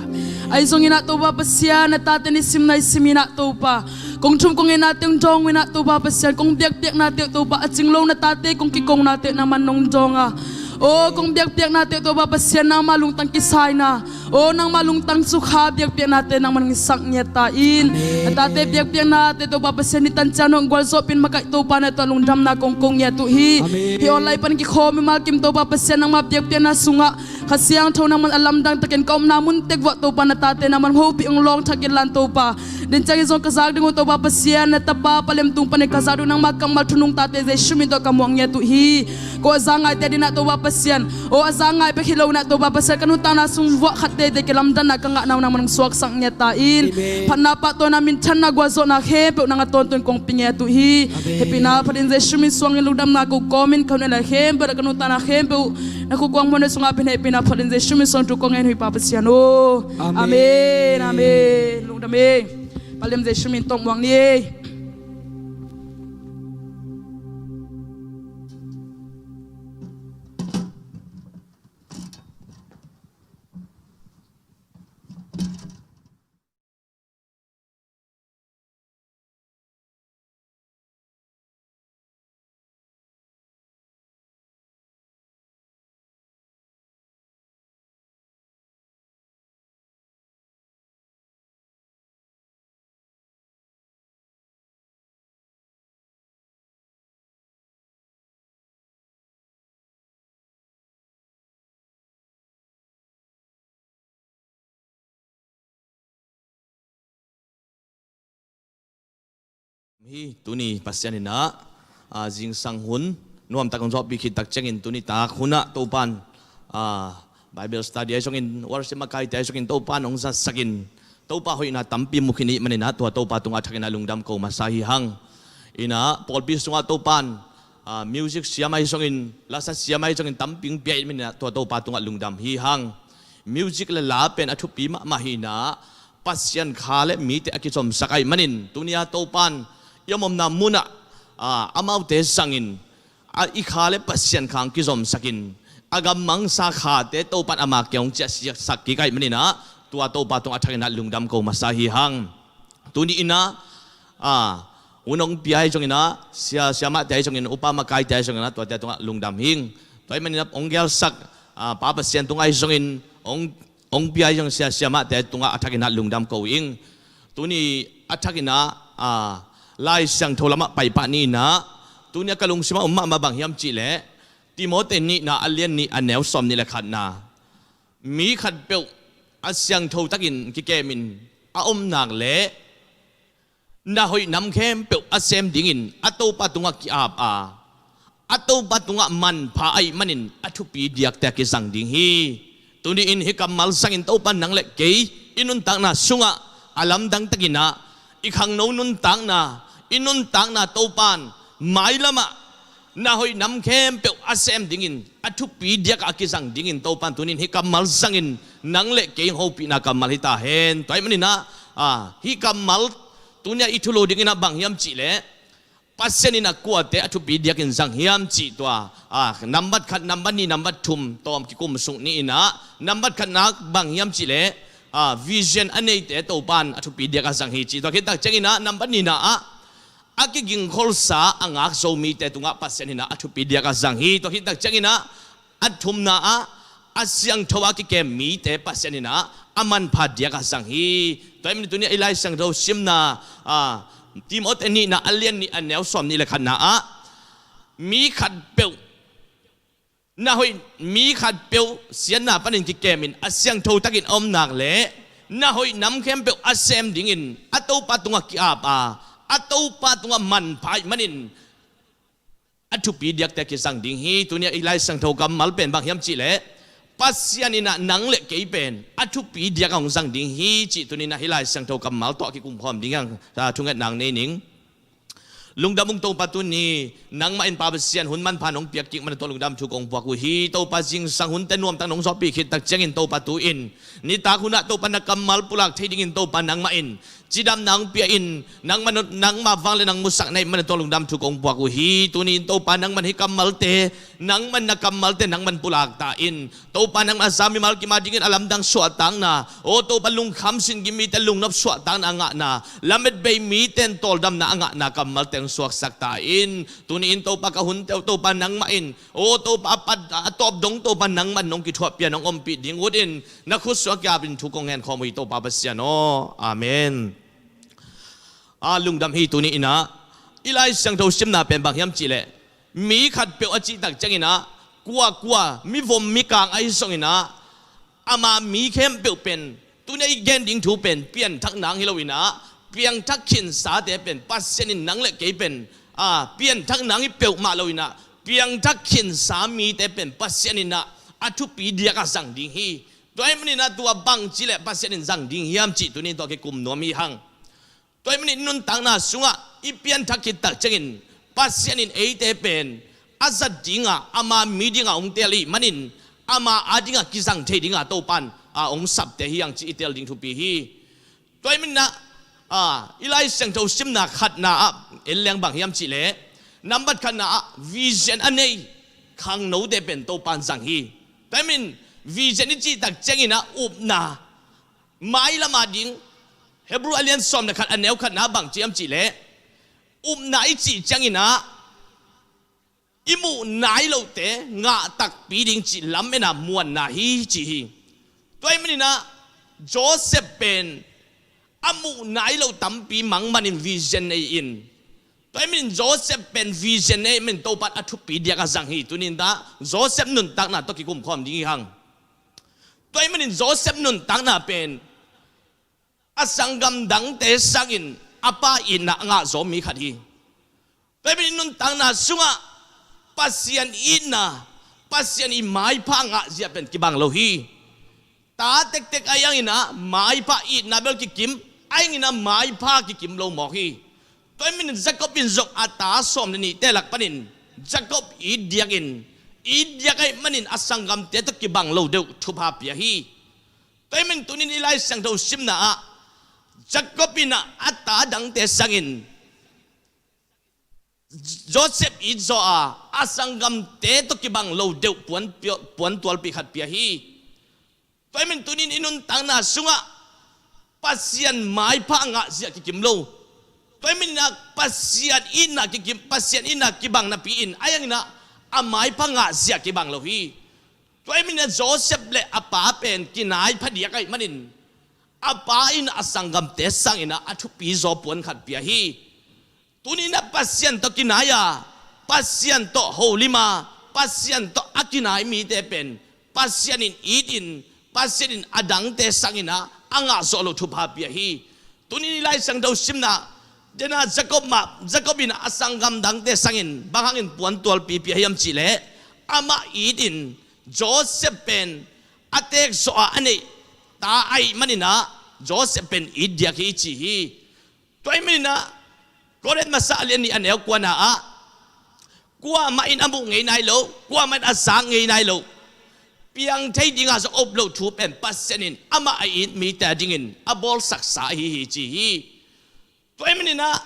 Ahi zongin ah Topa Pasian, na tate nisim na i sim in ah Topa, kong thum kong ngetnate hong dawng uh in ah Topa Pasian, kong biakpiaknate uh Topa, a cing lo na tate kong kikonate uh nangman nong dawng a. O, kong biakpiaknate uh Topa Pasian, nangma lungtang kisaina, o, nangma lungtang sukha biakpiaknate nangman hong sak ngiat ta in. Amen. Na tate biakpiaknate Topa Pasian, ni tanciang nong gualzawhpih makaih Topa na tungah lungdamna kong ko ngiat uh hi. Amen. Hih online pan kikhawm i ma kim Topa Pasian, nangma biakpiakna sungah Kha Siangtho nangman a lamdang takin ka omna mun tek vuah Topa na tate nangman hong hopih hong lawng thak in lan Topa. Din ciangin zong ka zak ding uh Topa Pasian, na tapa Pa Lem tung panin ka zak ding uh nangma kammal thunung tate Jesu min tawh ka muak ngiat uh hi. Ko a za ngaite adingin ah Topa Pasian, o, a za ngai bek hi lo in ah Topa Pasian, ka nuntakna sung vuah khat teitei kilamdanna ka ngahna uh nangman hong suaksak ngiat ta in. Amen. Phatna, pahtawina, minthanna, gualzawhna khempeuh nang a tawntung kong pia ngiat uh hi. Amen. Hehpihna Pathian Jesu min suangin lungdamna ko kawmin ka hun a lai khempeuh, ka nuntakna khempeuh na khukuang muanna sungah pen hehpihna Pathian Jesu min suang thu kong ngen uh hi Pa Pasian aw. Amen. Amen. Amen. Lungdam e. Pa Lem Jesu min tawh muak ni e. Hi, tuni Pasian in ah, a, zingsang hun nuamtak hong zawhpih khit tak ciangin tuni tak hun ah Topa'n, a, Bible study ahi zongin, worship makaite ahi zongin Topa'n hong zatsakin, Topa hoihna tampi mu khin i hih manin ah tua Topa tungah a thakin ah lungdam ko masa hi hang. In ah pawlpi sungah Topa'n, a, music siam ahi zongin, lasa siam ahi zongin tampi hong pia i hih manin ah tua Topa tungah lungdam hi hang. Music le la pen a thupi mahmah hi in ah Pasian kha le mite a kizomsak ahih manin tuni a Topa'n i om omna munah, a, amaute zangin, a, i kha le Pasian kha hong kizomsakin, a gammangsa khate Topa'n ama kiang hong ciahsak kik ahih manin ah tua Topa tungah a thakin ah lungdam ko masa hi hang. Tuni in ah, a, hun hong pia ahi zongin ah, sia, siamahte ahi zongin, upa makaite ahi zongin ah tuate tungah lungdam hing. Tua ahih manin ah hong gelsak, a, Pa Pasian tungah ahi zongin, hong hong pia ahi zong sia, siamahte tungah a thakin ah lungdam ko ing. Tuni a thakin ah, a, Lai Siangtho lamah paipah ni in ah, tuni a ka lungsimah om mahmah bang hiam cihleh, Timoti nihna a lian nih a neu sawm nih le khatna, mi khatpeuh a siangtho takin kikemin a om nak leh na hoih nam khempeuh a sem dingin a Topa tungah ki-ap a, a Topa tungah manpha ahih manin a thupi diakte a kizang ding hi. Tuni in hih kammal zangin Topa'n nang le kei i nuntakna sungah a lamdang takin ah i khangno nuntakna, i nuntakna Topa'n mailamah na hoih nam khempeuh a sem dingin, a thupi diakah a kizang dingin Topa'n tuni in hih kammal zangin nang le kei hong hopihna kammal hi ta hen. Tua ahih manin ah, a, hih kammal tuni a i thulu dingin ah bang hiam cihleh, Pasian in ah kuate a thupi diakin zang hiam cih tua, a, nambat khat, nambat nih, nambat thum tawm kikum suk ni in ah, nambat khatna bang hiam cihleh, a, vision a neite Topa'n a thupi diakah zang hi cih tua. Khit tak ciangin ah nambat nihna ah, a kigingkholsa a ngak zo mite tungah Pasian in ah a thupi diakah zang hi. Tua khit tak ciangin ah a thumna ah a siangtho a kikem mite Pasian in ah a manpha diakah zang hi. Tua ahih manin tuni a i Lai Siangtho simna, a, Timoti nihna a lian nih a neu sawm nih le khatna ah, mi khatpeuh Na hoih mi khatpeuh siatna panin kikemin a siangtho takin a om nak leh na hoih nam khempeuh a sem dingin a Topa tungah ki-ap a, a Topa tungah manpha ahih manin a thupi diakte kizang ding hi. Tuni a i Lai Siangtho kammal pen bang hiam cihleh, Pasian in ah nang le kei pen a thupi diak a hong zang ding hi cih tuni in ah i Lai Siangtho kammal tawh a kikumkhawm ding hi hang. Thungetna nei ning. Lungdam ung Topa, tuni nangmah in Pa Pasian hun manpha nong piak kik man a tawh lungdam thu kong puak uh hi. Topa, zingsang hunte nuamtak nong zawhpih khit tak ciangin Topa, tu-in nitak hunah Topa na kammal pulak thei dingin Topa nangmah in cidamna hong pia in, nangmah, nangmah vanglian hong musak na hih man a tawh lungdam thu kong puak uh hi. Tuni in Topa nangmah in hih kammalte, nangmah in na kammalte nangmah in pulak ta in, Topa nangmah in a za mimal kim a dingin a lamdang suahtakna, aw Topa lungkham sin gim mite lungnop suahtakna a ngahna, lametbei mite in tawldamna a ngahna kammalte hong suaksak ta in. Tuni in Topa ka hunte uh Topa nangmah in, aw Topa a pat a tawp dong Topa nangmah in nong kithuahpih a nong ompih ding ut in na khut sungah ki-ap in thu kong ngen khawm uh hi Topa Pasian aw. Amen. A lungdam hi. Tuni in ah i Lai Siangtho simna pen bang hiam cihleh, mi khatpeuh a cih tak ciangin ah kuakua mivom mikang ahi zongin ah ama mi khempeuh pen tuni a i gen ding thu pen pianthak nang hi lo in ah, piangthak khinsate pen Pasian in nang le kei pen a pianthak nang hi peuhmah lo in ah, piangthak khinsa mite pen Pasian in ah a thupi diak a zang ding hi. Tua ahih manin ah tua bang cihleh Pasian in zang ding hiam cih tuni in tua kikum nuam hi hang. Tua ahih manin i nuntakna sungah i pianthak khit tak ciangin Pasian in eite pen a zat dingah, ama mi dingah hong teel ahih manin ama a dingah kizang thei dingah Topa in a hong sapte hi hang cih i teel ding thupi hi. Tua ahih manin ah, a, i Lai Siangtho simna khatna ah en leng bang hiam cihleh, nambat khatna ah vision a nei khangnote pen Topa in zang hi. Tua ahih manin vision i cih tak ciangin ah upna, mailam a ding, Hebrew a lian sawm le khat a neu khatna bang ci hiam cihleh, upna i cih ciangin ah i muh nai lote ngah takpi ding cih lam en a muanna hi ci hi. Tua ahih manin ah Joseph pen a muh nai lo tampi mang manin vision nei in, tua ahih manin Joseph pen vision nei manin Topa in a thupi diak a zang hi. Tuni in ah Joseph nuntakna tawh kikum khawm ding hi hang. Tua ahih manin Joseph nuntakna pen a sanggam dangte sangin a pa itna a ngahzaw mi khat hi. Tua ahih manin nuntakna sungah Pasian itna, Pasian i maipha ngahzia pen kibang lo hi. Ta tektek ahi hangin ah maipha itna bel kikim, ahi hangin ah maipha kikim lo mawk hi. Tua ahih manin Jacob in zong a ta sawm le nihte lak panin Jacob it diakin, it diak ahih manin a sanggamte tawh kibang lo deuh thupha pia hi. Tua ahih manin tuni in i Lai Siangtho simna ah Jacob in ah a ta dangte sangin Joseph it zaw a, a sanggamte tawh kibang lo deuh puan pio-, puantualpi khat pia hi. Tua ahih manin tuni in i nuntakna sungah Pasian maipha ngahzia kikim lo. Tua ahih manin ah Pasian itna kikim, Pasian itna kibang napi in ahi hangin ah a maipha ngahzia kibang lo hi. Tua ahih manin ah Joseph le a pa pen kinai phadiak ahih manin a pa in a sanggamte sangin ah a thupi zaw puan khat pia hi. Tuni in ah Pasian tawh kinai a, Pasian tawh holim a, Pasian tawh a kinai mite pen Pasian in it in, Pasian in a dangte sangin ah a ngahzawh lo thupha pia hi. Tuni in i Lai Siangtho simna, dena Jacob mah, Jacob in a sanggam dangte sangin bang hangin puantualpi pia hiam cihleh, amah it in Joseph pen a teekzawh a a neih ta ahih manin ah Joseph pen it diak hi ci hi. Tua ahih manin ah Korinth masa a lian nih a neu kuana ah, kuamah in a muh ngei nai lo, kuamah in a zak ngei nai lo, piang thei dingah zong a up loh thu pen Pasian in amah a it mite a dingin a bawlsaksa ahi hi ci hi. Tua ahih manin ah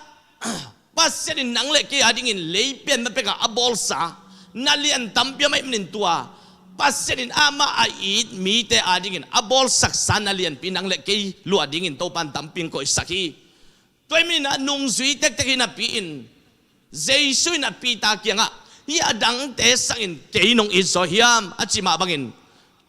Pasian in nang le kei a dingin lei pian ma pekah a bawlsa na lian tampi om ahih manin tua Pasian in amah a it mite a dingin a bawlsaksa na lianpi nang le kei luah dingin Topa in tampi hong koihsak hi. Tua ahih manin ah nungzui tektek hi napi in Jesu in ah Peter kiangah, hih a dangte sangin kei nong it zaw hiam a cih mah bangin,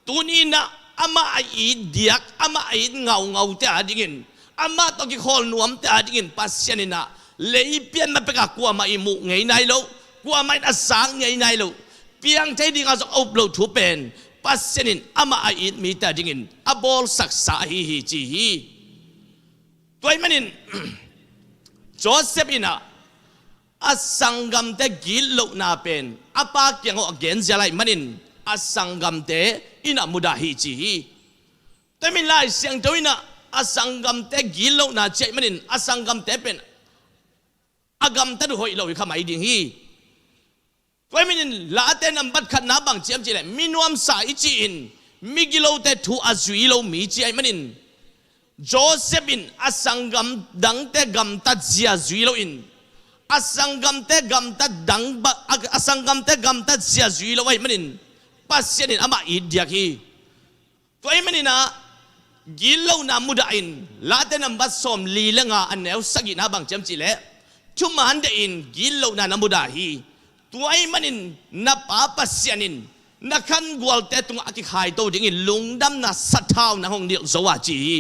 tuni in ah amah a it diak, amah a it ngaungaute a dingin, amah tawh kikhawl nuamte a dingin Pasian in ah lei pian ma pekah kuamah in muh ngei nai lo, kuamah in a zak ngei nai lo, piang thei dinga zong a up loh thu pen Pasian in amah a it mite a dingin a bawlsaksa ahi hi ci hi. Tua ahih manin Joseph in ah a sanggamte gitlohna pen a pa kiangah a genzia lai manin a sanggamte in ah mudah hi ci hi. Tua ahih manin Lai Siangtho in ah a sanggamte gitlohna ci ahih manin a sanggamte pen a gamtat uh hoih lo hi kha mai ding hi. Tua ahih manin Late nambat khatna bang ci hiam cih leh mi nuamsa i cih in migilote thu a zui lo mi ci ahih manin Joseph in a sanggam dangte gamtat zia zui lo in a sanggamte gamtat dang ba, a, a sanggamte gamtat zia zui lo ahih manin Pasian in amah it diak hi. Tua ahih manin ah gitlohna mudah in Late nambat sawmli le nga a neu sagihna bang ci hiam cih leh thuman deihin gitlohna na mudah hi. Tua ahih manin na Pa Pasian in na khangualte tungah a kikhaito dingin lungdamna sathau na hong nilh zo a ci hi.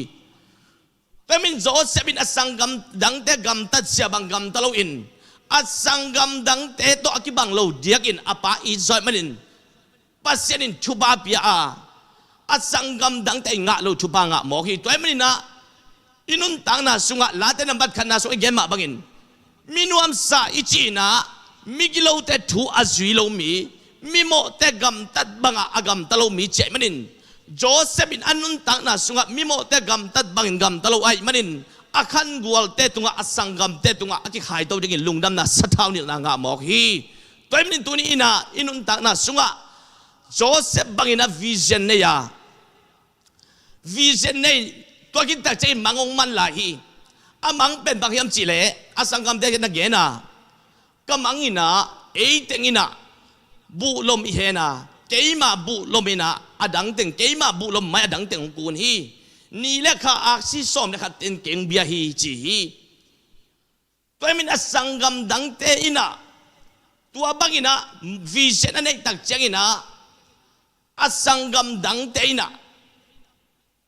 Tua ahih manin Joseph in a sanggam dangte gamtat zia bang gamta lo in a sanggam dangte tawh a kibang lo diakin a pa it zo ahih manin Pasian in thupha pia a, a sanggam dangte i ngah lo thupha ngah mawk hi. Tua ahih manin ah i nuntakna sungah Late nambat khatna sungah i gen mah bangin mi nuamsa i cih in ah migilote thu a zui lo mi, mimawhte gamtat bangah a gamta lo mi ci ahih manin Joseph in a nuntakna sungah mimawhte gamtat bangin gamta lo ahih manin a khangualte tungah a sanggamte tungah a kikhaito dingin lungdamna sathau nilhna ngah mawk hi. Tua ahih manin tuni in ah i nuntakna sungah Joseph bangin ah vision nei a, vision nei, tua khit tak ciangin mang hong man lai hi. A mang pen bang hiam cih leh a sanggamte na gen a, ka mang in ah ei teng in ah buhlom i hen a, keima buhlom in ah a dang teng, keima buhlom mai a dang teng hong kun hi. Ni le kha aksi sawm le khat ten keng bia hi ci hi. Tua ahih manin a sanggam dangte in ah tua bangin ah vision a neih tak ciangin ah a sanggam dangte in ah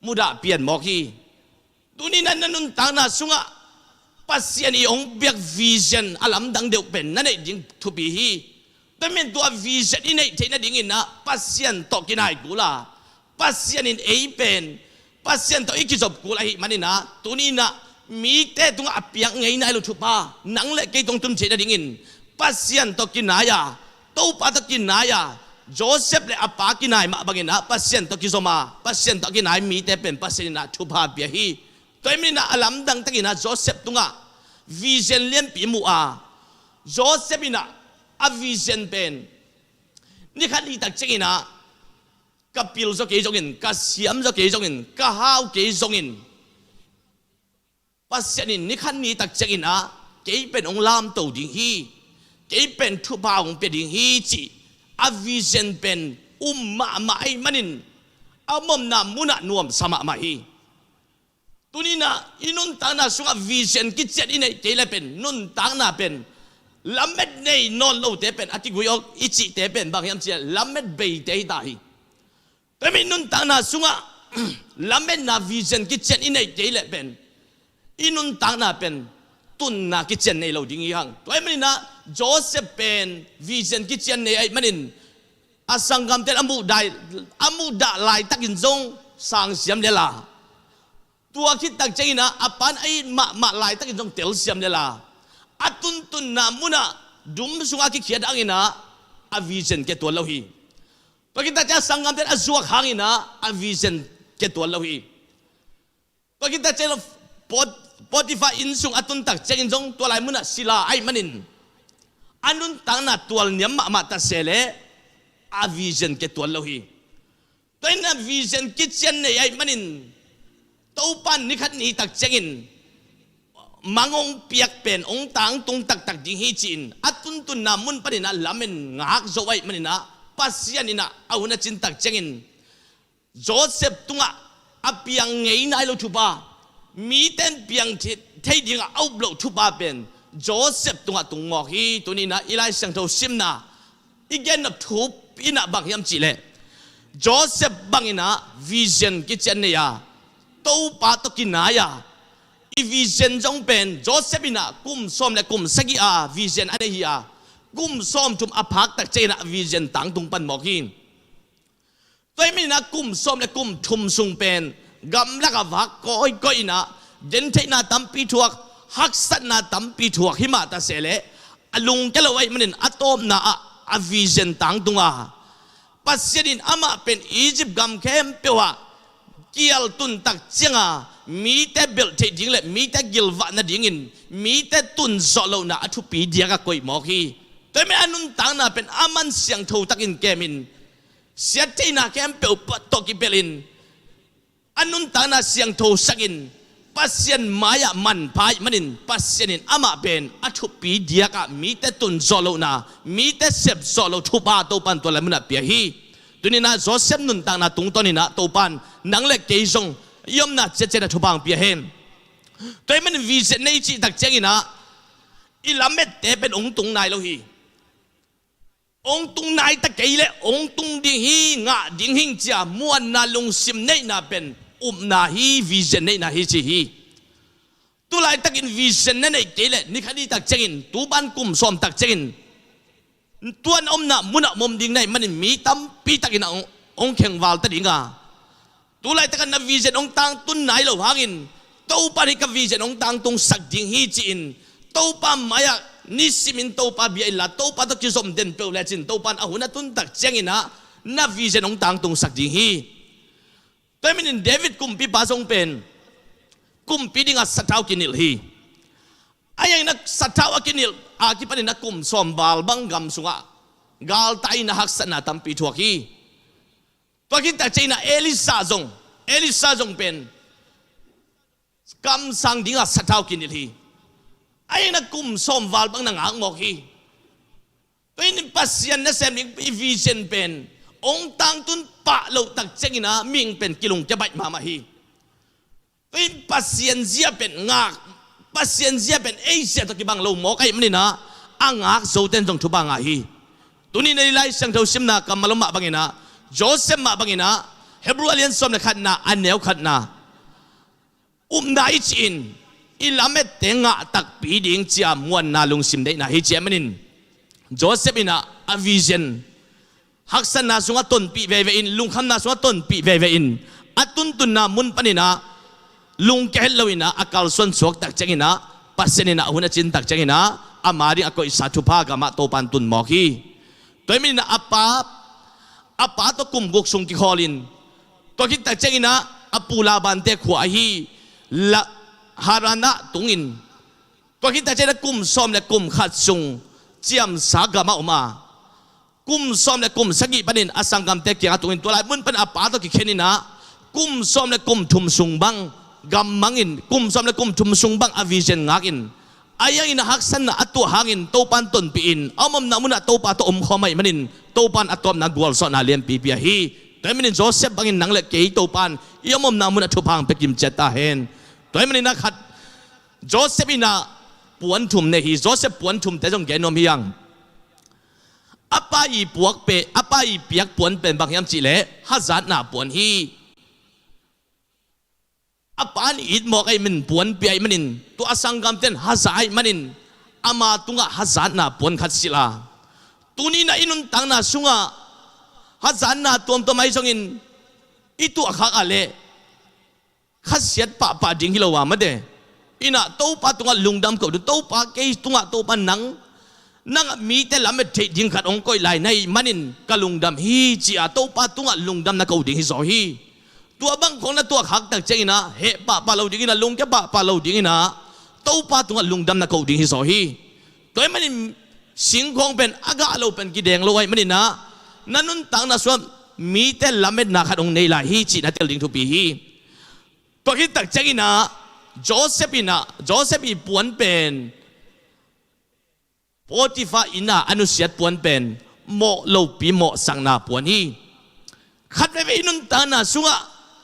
mudah pian mawk hi. Tuni in ah na nuntakna sungah Pasian i hong piak vision a lamdang deuh pen na neih ding thupi hi. Tua ahih manin tua vision i neih theih nadingin ah Pasian tawh kinai kul a, Pasian in ei pen Pasian tawh i kizop kul ahih manin ah tuni in ah mite tungah a piak ngei nai lo thupha nang le kei tawh tun theih nadingin Pasian tawh kinai a, Topa tawh kinai a, Joseph le a pa kinai mah bangin ah Pasian tawh kizom a, Pasian tawh kinai mite pen Pasian in ah thupha pia hi. Tua ahih manin ah a lamdang takin ah Joseph tungah vision lianpi mu a, Joseph in ah a vision pen ni khat ni tak ciangin ah ka pil zaw kei zongin, ka siam zaw kei zongin, ka hau kei zongin, Pasian in ni khat ni tak ciangin ah kei pen hong lamto ding hi, kei pen thupha hong pia ding hi cih a vision pen um mahmah ahih manin a omna munah nuamsa mahmah hi. Tuni in ah i nuntakna sungah vision kician i neih kei le pen nuntakna pen lamet nei nawn lote pen a kigui awk i cihte pen bang hiam cih leh lamet beite hi ta hi. Tua ahih manin nuntakna sungah lametna vision kician i neih kei le pen i nuntakna pen tunna kician nei lo ding hi hang. Tua ahih manin ah Joseph pen vision kician nei ahih manin a sanggamte in a muhdah, a muhdah laitakin zong sang siam lel a, tua khit tak ciangin ah a pa in a it mahmah laitakin zong telsiam lel a, a tuntunna munah dum sungah a kikhiat hangin ah a vision kia tuan lo hi. Tua khit tak ciang a sanggamte in a zuak hangin ah a vision kia tuan lo hi. Tua khit tak ciang Pot-, Potifar inn sung a tun tak ciangin zong tua lai munah sila ahih manin a nuntakna tualniam mahmah ta se leh a vision kia tuan lo hi. Tua in a vision kician nei ahih manin Topa in ni khat ni tak ciangin mang hong piak pen hong tangtung taktak ding hi ci-in a tuntunna mun panin ah lamen ngak zo ahih manin ah Pasian in ah a hun a cin tak ciangin Joseph tungah a piang ngei nai lo thupha, mite in piang thi-, thei dingah a up loh thupha pen Joseph tungah tung mawk hi. Tuni in ah i Lai Siangtho simna i gen nop thupi in ah bang hiam cih leh Joseph bangin ah vision kician nei a, Topa tawh kinai a, i vision zong pen Joseph in ah kum sawm le kum sagih a vision a nei hi a, kum sawmthum a phak tak ciangin ah vision tangtung pan mawk hi. Tua ahih manin ah kum sawm le kum thum sung pen gamlak a vak kawikawi in ah gentheihna tampi thuak, haksatna tampi thuak hi mah ta se leh a lungkia lo ahih manin a tawpna ah a vision tangtung a, Pasian in amah pen Egypt gam khempeuh ah kial tun tak ciang a mite belh theih ding le mite gilvah nadingin mite tun zawh lohna a thupi diak a koih mawk hi. Tua ahih manin a nuntakna pen a man siangtho takin kem in, siattheihna khempeuh tawh kipelh in, a nuntakna siangtho sak in, Pasian mai-ah manpha ahih manin Pasian in amah pen a thupi diak ah mite tun zawh lohna, mite sep zawh loh thupha Topa in tua lai munah pia hi. Tuni-in ah Joseph nuntakna tungtawn in ah Topa in nang le kei zong i omna ciatciat ah thupha hong pia hen. Tua ahih manin vision nei cih tak ciangin ah i lamette pen hong tung nai lo hi. Hong tung nai ta kei leh hong tung ding hi, ngah ding hing ci-a muanna lungsim neihna pen upna hi, vision neihna hi ci hi. Tu laitakin vision na neih kei leh ni khat ni tak ciangin, tu pan kum sawm tak ciangin, tua na omna munah om ding na hih manin mi tampi takin ah hong, hong khengval ta ding a, tu laitak ah na vision hong tangtun nai lo hangin Topa in hih ka vision hong tangtungsak ding hi ci-in Topa mai-ah nisimin Topa bia inla, Topa tawh kizom den peuh lecin Topa in a hun a tun tak ciangin ah na vision hong tangtungsak ding hi. Tua ahih manin David kumpipa zong pen kumpi dingah sathau kinilh hi. Ahi hangin ah sathau a kinilh a kipanin ah kum sawm val bang gam sungah galtai in ah haksatna tampi thuak hi. Tua khit tak ciangin ah Elisha zong, Elisha zong pen kamsang dingah sathau kinilh hi. Ahi hangin ah kum sawm val bang na ngak mawk hi. Tua in Pasian nasem ding i vision pen hong tangtun pah loh tak ciangin ah mihing pen kilungkia baih mahmah hi. Tua in Pasian zia pen ngak, Pasian zia pen ei zia tawh kibang lo mawk ahih manin ah a ngak zote in zong thupha ngah hi. Tuni-in ah i Lai Siangtho simna kammal om mah bangin ah, Joseph mah bangin ah, Hebrew a lian sawm le khatna a neu khatna, upna i cih in i lamette ngah takpi ding ci-a muanna lungsim neihna hi ci ahih manin Joseph in ah a vision haksatna sungah tonpih veve in, lungkhamna sungah tonpih veve in, a tuntunna mun panin ah lungkia het lo in ah a kalsuan suak tak ciangin ah Pasian in ah a hun a cin tak ciangin ah ama ding a koihsa thupha gamah Topa in tun mawk hi. Tua ahih manin ah a pa, a pa tawh kum guk sung kikhawl in, tua khit tak ciangin ah a pu Laban-te khua ahi La-, Haran ah tungin, tua khit tak ciangin ah kum sawm le kum khat sung ciamsa gamah om a, kum sawm le kum sagih panin a sanggamte kiangah tungin tua lai mun pan a pa tawh kikhen in ah kum sawm le kum thum sung bang gammang in, kum sawm le kum thum sung bang a vision ngak in, ahi hangin ah haksatna a tuah hangin Topa in tonpih in a om omna munah Topa tawh omkhawm ahih manin Topa in a tawpna gualzawhna lianpi pia hi. Tua ahih manin Joseph bangin nang le kei Topa in i om omna munah thupha hong pia kimciat ta hen. Tua ahih manin ah khat, Joseph in ah puan thum nei hi. Joseph puan thumte zong gen nuam hi hang. A pa i puak pen, a pa i piak puan pen bang hiam cih leh hazatna puan hi. A pa in it mawk ahih manin puan pia ahih manin tua a sanggamte in haza ahih manin ama tungah hazatna puan khat silh a. Tuni-in ah i nuntakna sungah hazatna tuamtuam ahi zongin i tuahkhak a leh khasiat pahpah ding hi lo a mate. In ah Topa tungah lungdam ko ding, Topa kei tungah Topa nang, nang mite lamet theih ding khat hong koih lai na hih manin ka lungdam hi ci-a Topa tungah lungdam na ko ding hi zaw hi. Tua bang khawng na tuahkhak tak ciangin ah heh pahpah lo dingin ah, lungkia pahpah lo dingin ah Topa tungah lungdam na ko ding hi zaw hi. Tua ahih manin singkhawng pen a gah lo pen kideng lo ahih manin ah na nuntakna sungah mite lametna khat hong nei lai hi cih na tel ding thupi hi. Tua khit tak ciangin ah Joseph in ah, Joseph i puan pen Potiphar inn ah a nusiat puan pen mawh lopi mawhsakna puan hi. Khat veve i nuntakna sungah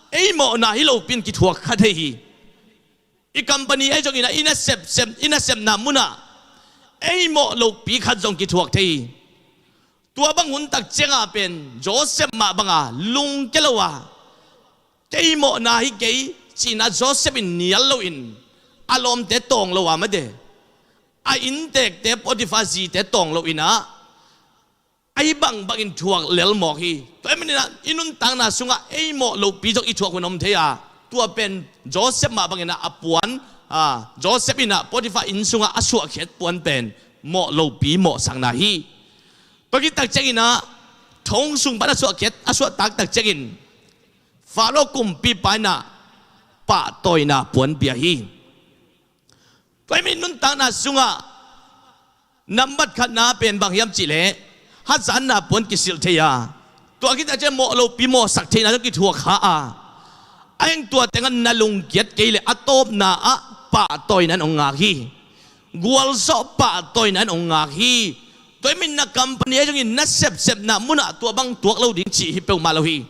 ei mawhna hi lopi in kithuak kha thei hi. I company ahi zongin ah i nasep, sep, i nasepna munah ei mawh lopi khat zong kithuak thei hi. Tua bang hun tak ciangah pen Joseph mah banga lungkia lo a, kei mawhna hi kei ci-in ah Joseph in nial loin a lawmte tawng lo a mate. a inntekte Potifar zite tawng lo inah, a hi bangbangin thuak lel mawk hi. Tua ahih maninah i nuntakna sungah ei mawh lohpi zong i thuak hun om thei a, tua pen Joseph mah banginah a puan, a, Joseph inah Potifar inn sungah a suahkhiat puan pen mawh lohpi mawhsakna hi. Tua khit takcianginah thong sung pan a suahkhiat, a suahtak takciangin Faro kumpipa inah pahtawina puanpia hi. Tua ahih manin nuntakna sungah nambat khatna pen bang hiam cihleh, hazatna puan kisilh thei a, tua khit takciang mawh lohpi mawhsak theihna zong kithuak kha a, a heng tua tengah na lungkiat kei leh a tawpna ah pahtawina in hong ngak hi. Gualzawh pahtawina in hong ngak hi. Tua ahih manin na company ah zongin na sepsepna munah tua bang tuak lo ding cih hi peuhmah lo hi.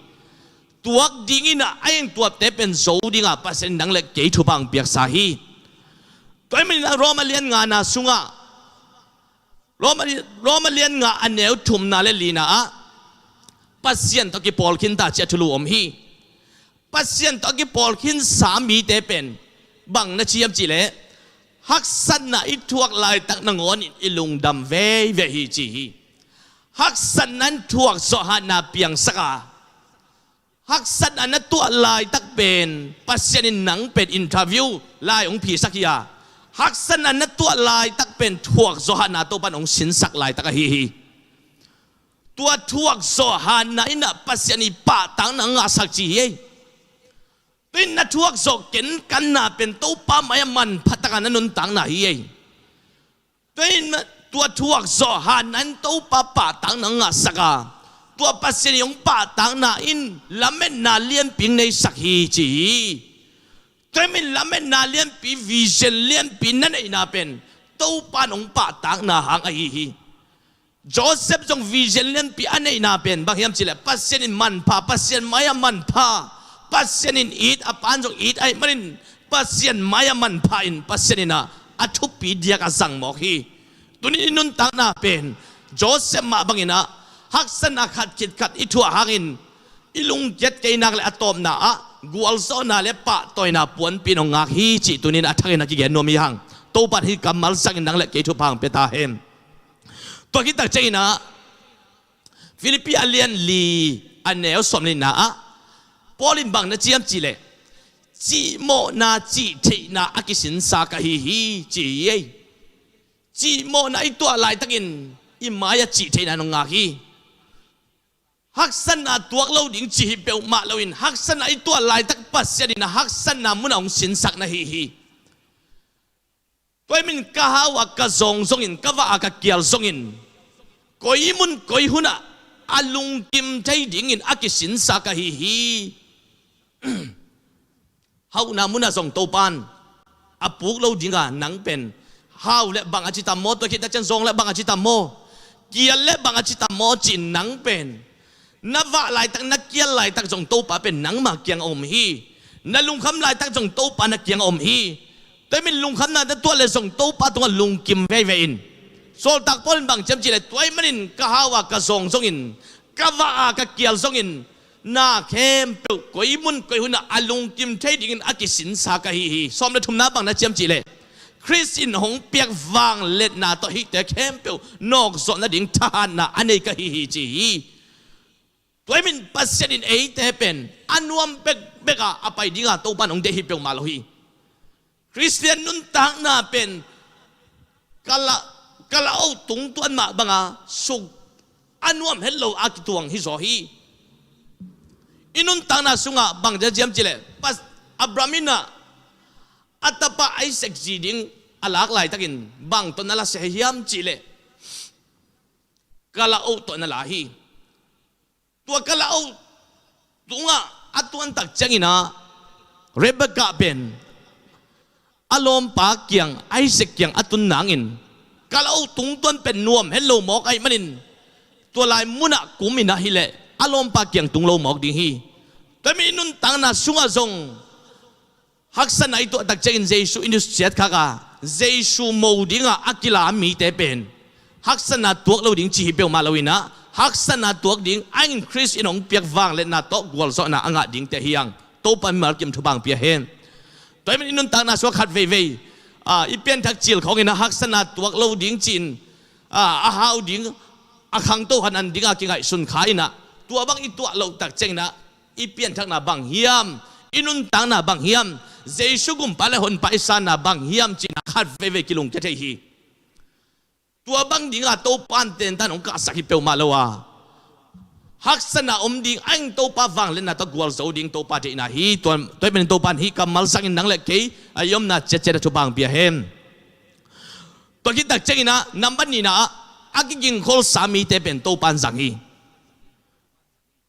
Tuak dinginah a heng tuate pen zo dinga Pasian in nang le kei thupha hong piaksa hi. Tua ahih maninah Roma lian ngana sungah, Roma, Roma lian nga a neu thumna le lina ah Pasian tawh kipawl khinta ci-a thulu om hi. Pasian tawh a kipawl khinsa mite pen bang na ci hiam cihleh, haksatna i thuak laitak nangawnin i lungdam veivei hi ci hi. Haksatna in thuak zawhhatna piangsak a, haksatna na tuah laitak pen Pasian in nang pen interview lai hong phisak hi a, haksatna na tuah laitak pen thuak zawhhatna Topan hong sinsak laitak ahi hi. Tua thuak zawhhatna inah Pasian i pahtakna ngahsak ci hi ei. Tua in na thuak zawh kenkanna pen Topa mai-ah manpha taka na nuntakna hi ei. Tua in tua thuak zawhhatna in Topa pahtakna ngahsak a, tua Pasian i hong pahtakna in lametna lianpi hong neisak hi ci hi. Tua ahih manin lametna lianpi, vision lianpi na neihna pen Topa in hong pahtakna hang ahi hi. Joseph zong vision lianpi a neihna pen bang hiam cihleh, Pasian in manpha, Pasian mai-ah manpha, Pasian in it, a pa'n zong it ahih manin Pasian mai-ah manpha in Pasian inah a thupi diak a zang mawk hi. Tunin i nuntakna pen Joseph mah banginah haksatna khat khit khat i thuah hangin i lungkiat kei nak le a tawpna ah gualzawhna le pahtawina puanpi in hong ngak hi cih tunin a thakin a kigen nuam hi hang. Topan hih kammal sangin nang le kei thupha hong pia ta hen. Tua khit takcianginah Filippi a lian li a neu sawm le nihna ah Paul in bang na ci hiam cihleh, cihmawhna cihtheihna a kisinsa ka hi hi ci hi ei. Cihmawhna i tuah laitakin i mai-ah cihtheihna in hong ngak hi. Haksatna tuak lo ding cih hi peuhmah loin haksatna i tuah laitak Pasian inah haksatna munah hong sinsak na hi hi. Tua ahih manin ka hau a ka zawng zongin, ka vah a ka kial zongin, koi mun koi hunah a lungkim thei dingin a kisinsa ka hi hi. Hauhna munah zong Topan a puk lo dinga nang pen hau le bang a ci tam maw, tua khit takciang zawng le bang a ci tam maw, kial le bang a ci tam maw ci-in nang pen na vah laitak, na kial laitak zong Topa pen nangma kiang a om hi. Na lungkham laitak zong Topa na kiang a om hi. Tua ahih manin lungkhamna na tuah le zong Topa tungah lungkim veivei in. Sawltak Paul in bang ci hiam cihleh, tua ahih manin ka hau a ka zawng zongin, ka vah a ka kial zongin, na khempeuh koi mun koi hunah a lungkim thei dingin a kisinsa ka hi hi. Sawm le thumna bang na ci hiam cihleh, Khrist in hong piak vangliatna tawh hihte khempeuh nawkzawh nading thahatna a nei ka hi hi ci hi. Tua ahih manin Pasian in eite pen a nuam bekbek a a pai dinga Topan hong deih hi peuhmah lo hi. Khristian nuntakna pen ka la, ka la-oh tungtuan mah banga suk a nuam het lo a kituang hi zaw hi. I nuntakna sungah bang na ci hiam cihleh, Pas-, Abraham inah a tapa Isaac zi ding a lak laitakin bang tawh na la sia hiam cihleh, ka la-oh tawh na la hi. Tua ka la-oh tungah a tuantak cianginah Rebekah pen a lawmpa kiang, Isaac kiang a tun nangin, ka la-oh tungtuan pen nuam het lo mawk ahih manin tua lai munah kum inah hileh a lawmpa kiang tung lo mawk ding hi. Tua ahih manin nuntakna sungah zong haksatna i tuah tak ciangin Jesu i nusiat khak a, Jesu mo dinga a kila mite pen haksatna tuak lo ding ci hi peuhmah loinah, haksatna tuak ding, a in Khrist in hong piak vangliatna tawh gualzawhna a ngah dingte hi hang. Topa mimal kim thupha hong pia hen. Tua ahih manin i nuntakna sungah khat veivei a, i pianthak cil khawng in a haksatna tuak lo ding ci-in, a, a hau ding, a khangto hanan ding a kingaihsun kha in a, tua bang i tuah loh tak ciangin a, i pianthakna bang hiam, i nuntakna bang hiam, Jesu gumpa le honpa i sanna bang hiam ci-in a khat veivei kilungkia thei hi. Tua bang ding a Topa in tentan hong kahsak hi peuhmah lo a, haksatna om ding a, eng Topa vangliatna tawh gualzo ding Topa deihna hi. Tua, tua ahih manin Topa in hih kammal sangin nang le kei a i omna ciatciat a thupha hong pia hen. Tua khit tak ciangin a, nambat nihna ah, a kigingkholsa mite pen Topa in zang hi.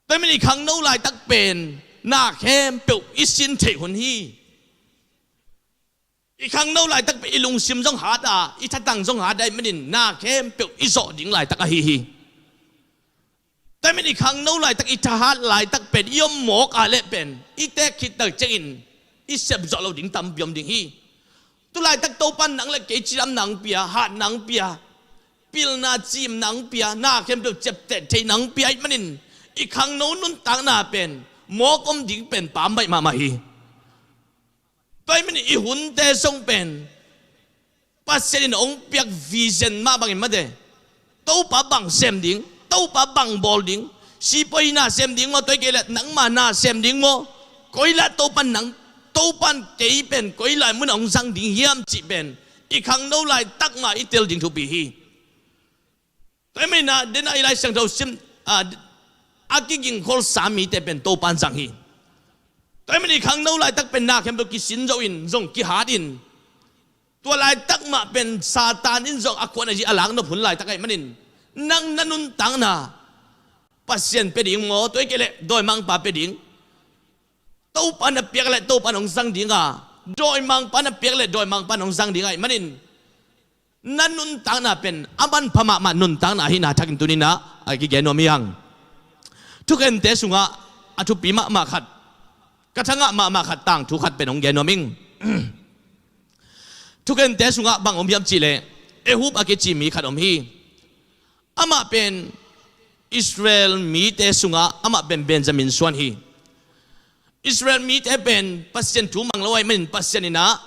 Tua ahih manin i khangno laitak pen na khempeuh i sin theih hun hi. I khangno laitak pen i lungsim zong hat a, i thatang zong hat a, ahih manin na khempeuh i zawh ding laitak ahi hi. Tua ahih manin i khangno laitak, i thahat laitak pen i om mawk a leh pen i teek khit tak ciangin i sep zawh loh ding tampi om ding hi. Tu laitak Topa in nang le kei cidamna hong pia, hatna hong pia, pilna cimna hong pia, na khempeuh ciapteh theihna hong pia ahih manin i khangno nuntakna pen mawk om ding pen pambaih mahmah hi. Tua ahih manin i hunte zong pen Pasian in hong piak vision mah bangin mate, Topa bang sem ding, Topa bang bawl ding, sipawi na sem ding maw, tua hi kei leh nangma na sem ding maw, koi lah Topa in nang, Topa in kei pen koi lai munah hong zang ding hiam cih pen i khangno laitak mah i tel ding thupi hi. Tua ahih manin a, den a i Lai Siangtho sim, a, a kigingkholsa mite pen Topa in zang hi. Tua ahih manin i khangno laitak pen na khempeuh kisin zo in, zong kihat in, tua laitak mah pen Satan in zong a khuan a zi a laknop hun laitak ahih manin nang na nuntakna Pasian pia ding maw, tua hi kei leh dawimangpa pia ding, Topa na piak leh Topa in hong zang ding a, dawimangpa na piak leh dawimangpa in hong zang ding ahih manin na nuntakna pen a manpha mahmah nuntakna ahihna thakin tuni-in a, a kigen nuam hi hang. Thukhente sungah a thupi mahmah khat, ka thangah mahmah khat, tangthu khat pen hong gen nuam ing. Thukhente sungah bang om hiam cih leh, Ehud a kici mi khat om hi. Amah pen Israel mite sungah amah pen Benjamin suan hi. Israel mite pen Pasian thu mang lo ahih manin Pasian in a,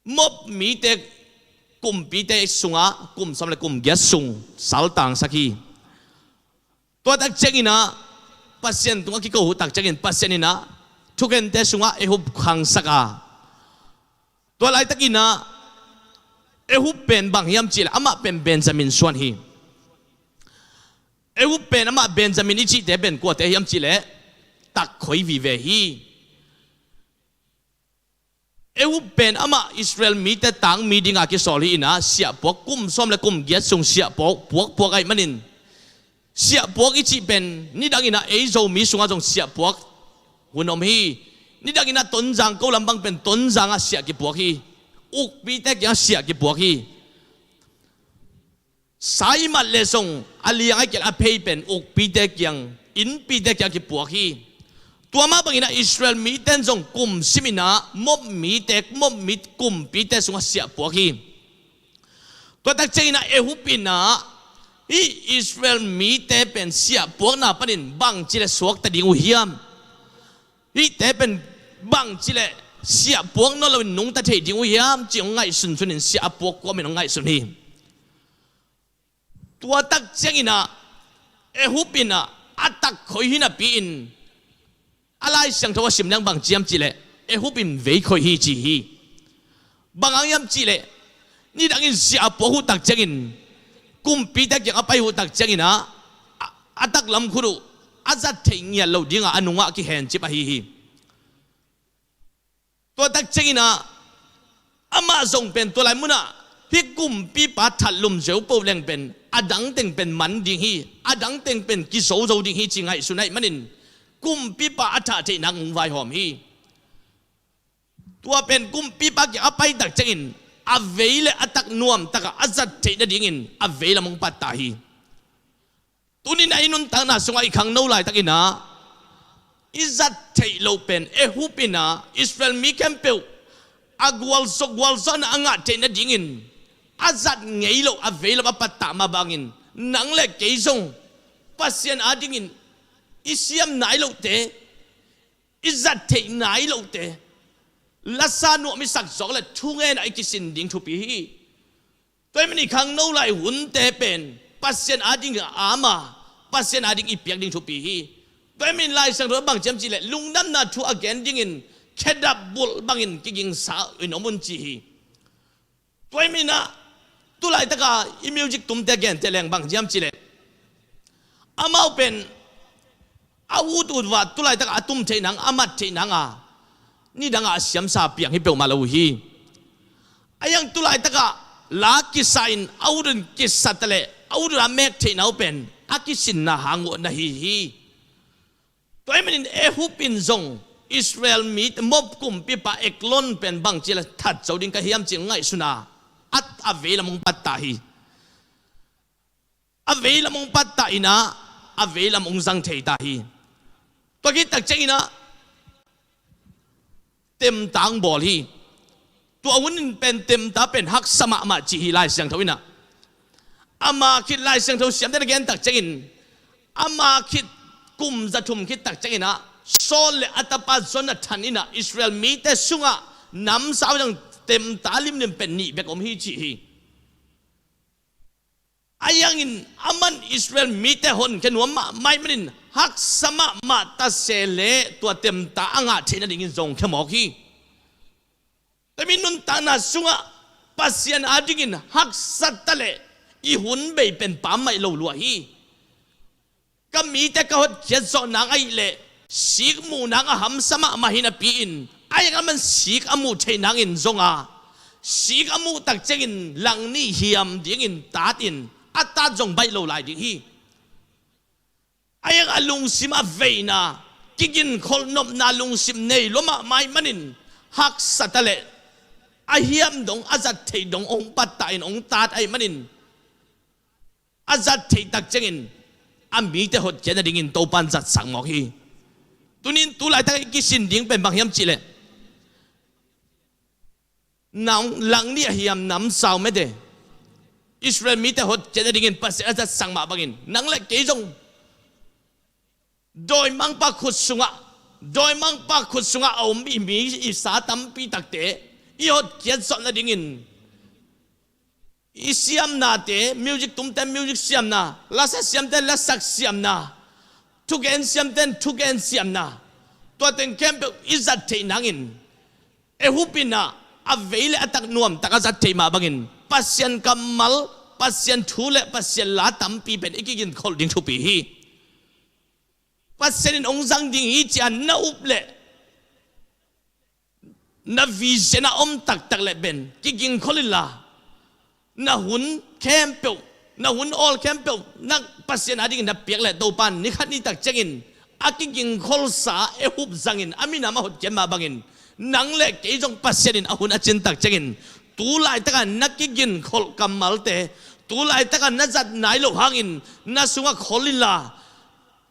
Moab mite kumpite sungah kum sawm le kum giat sung saltangsak hi. Tua tak ciangin a, Pasian tungah kiko uh tak ciangin Pasian in a, thukhente sungah Ehud khangsak a, tua laitakin a, Ehud pen bang hiam cih leh amah pen Benjamin suan hi. Ehud pen amah Benjamin i cihte pen kuate hiam cih leh takkhoi vive hi. Ehud pen amah Israel mite tangmi dinga kisawl hi in a, siahpuak kum sawm le kum giat sung siahpuak, puakpuak ahih manin, siahpuak i cih pen nidangin a ei Zomi sungah zong siahpuak hun om hi. Nidangin a Tonzang ko lam bang pen Tonzang ah siah kipuak hi. Ukpite kiangah siah kipuak hi. Saimat le zong a liang a kial a phei pen ukpite kiang, innpite kiang kipuak hi. Tua mah bangin a Israel mite in zong kum sim in a Moab mite, Moab mi kumpite sungah siahpuak hi. Tua tak ciangin a Ehud in a, hih Israel mite pen siahpuakna panin bangci le suakta ding uh hiam? Hihte pen bangci le siahpuak nawn loin nungta thei ding uh hiam ci hong ngaihsun sunin siah a puak kuamin hong ngaihsun hi. Tua tak ciangin a Ehud in a, a takkhoi hi napi-in a Lai Siangtho a sim leng bang ci hiam cih leh Ehud in vei khoih hi ci hi. Bang hang hiam cih leh nidangin siah a puak uh tak ciangin, kumpite kiang a pai uh tak ciangin a, a, a taklam khut uh a zat theih ngiat loh dingah a nungah kihencip ahi hi. Tua tak ciangin a, amah zong pen tua lai munah hih kumpipa that lum zeu poh leng pen a dang teng pen man ding hi, a dang teng pen kizo zo ding hi ci ngaihsun ahih manin kumpipa a thah theihna hong vaihawm hi. Tua pen kumpipa kiang a pai tak ciangin a vei le a tak nuam takah a zat theih nadingin a vei lam hong pattah hi. Tuni-in a i nuntakna sungah i khangno laitakin a, i zat theih loh pen Ehud in a, Israel mi khempeuh a gualzo, gualzawhna a ngah theih nadingin a zat ngei loh a vei lam a pattah mah bangin nang le kei zong Pasian adingin i siam nai lohte, i zat theih nai lohte, lasa nuam i sak zawk le thungenah i kisin ding thupi hi. Tua ahih manin khangno lai hunte pen Pasian ading a ama, Pasian ading i piak ding thupi hi. Tua ahih manin Lai Siangtho bang ci hiam cih leh lungdamna thu a gen dingin khedap bulh bangin kigingsa in om un ci hi. Tua ahih manin ah tulaitaka i music tumte gente leng bang ci hiam cih leh amau pen a ut ut va tulaitaka a tum theih nang, a mat theih nang a, nidang a a siamsa piang hi peuhmah lo uh hi. A iang tulaitaka la kisa in a ut un kisa ta leh a ut un a mek theihna uh pen a kisinna hang uh na hi hi. Tua ahih manin Ehub in zong Israel mi, Moab kumpipa Eglon pen bang ci le that zo ding ka hiam ci ngaihsun a, a vei lam hong pattah hi. A vei lam hong pattah in ah a vei lam hong zang thei ta hi. Tua khit tak ciangin ah temta hong bawl hi. Tua hun in pen temta pen haksa mahmah ci hi Lai Siangtho in ah. Ama khit Lai Siangtho siamte na gen tak ciangin ama khit kum za thum khit tak ciangin ah Saul le a tapa Jonathan in ah Israel mite sungah namsau zang temta limlim pen nih bek om hi ci hi. A iangin aman Israel mite honkhia nuam mahmah ahih manin haksa mahmah ta se leh tua temta a ngah theih nadingin zong khia mawk hi. Tua ahih manin nuntakna sungah Pasian adingin haksa ta leh i hun bei pen pammaih lo lua hi. Ka mite ka hotkhiat zawh nang ahih leh sik muh nang a hamsa mahmah hi napi-in a iang aman sik a muh theih nangin zong a, sik a muh tak ciangin langnih hiam dingin tat in a tat zong baih lo lai ding hi. A iang a lungsim a veina, kiginkholh nopna lungsim nei lua mahmah ahih manin haksa ta leh a hiam dong a zat theih dong hong pattah in hong tat ahih manin a zat theih tak ciangin a mite hotkhiat nadingin Topan zatsak mawk hi. Tunin tulaitak i kisin ding pen bang hiam cih leh nang langnih a hiam namsau mete Israel mite hotkhiat nadingin Pasian a zatsak mah bangin nang le kei zong dawimangpa khut sungah, dawimangpa khut sungah a om i mi i sa tampi takte i hotkhiat zawh nadingin i siamnate, music tumte music siamna, lasa siamte lasak siamna, thugen siamte thugen siamna, tua teng khempeuh i zat theih nangin Ehub in ah a vei le a tak nuamtak a zat theih mah bangin Pasian kammal, Pasian thu le Pasian la tampi pen i kiginkholh ding thupi hi. Pasian in hong zang ding hi ci-a na up leh na vision a om taktak leh pen kigingkholh inla, na hun khempeuh, na hun awl khempeuh na Pasian adingin na piak leh Topan ni khat ni tak ciangin a kigingkholhsa Ehub zangin a minam a hotkhiat mah bangin nang le kei zong Pasian in a hun a cin tak ciangin tulaitaka na kiginkholh kammalte, tulaitaka na zat nai loh hangin na sungah khol inla,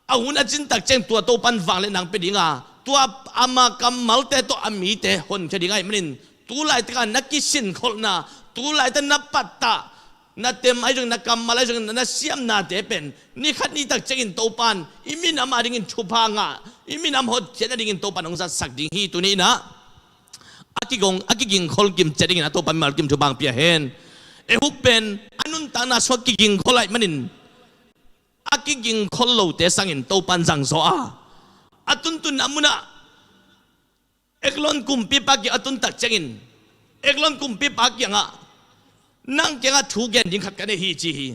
a hun a cin tak ciang tua Topan vangliatna hong pia dinga, tua ama kammalte tawh a mite honkhia ding ahih manin tulaitaka na kisinkholhna, tulaitak na pattah, na tem ahi zongin, na kammal ahi zongin, na siamnate pen ni khat ni tak ciangin Topan i minam adingin thupha ngah, i minam hotkhiat nadingin Topan hong zatsak ding hi. Tuni in ah a kigong, a kigingkholh kim ciat dingin a Topan mimal kim thupha hong pia hen. Ehub pen a nuntakna sungah kigingkholh ahih manin a kigingkholh lote sangin Topan zangzaw a, a tuntunna munah Eglon kumpipa kiang a tun tak ciangin Eglon kumpipa kiangah, nang kiangah thu gen ding khat ka nei hi ci hi.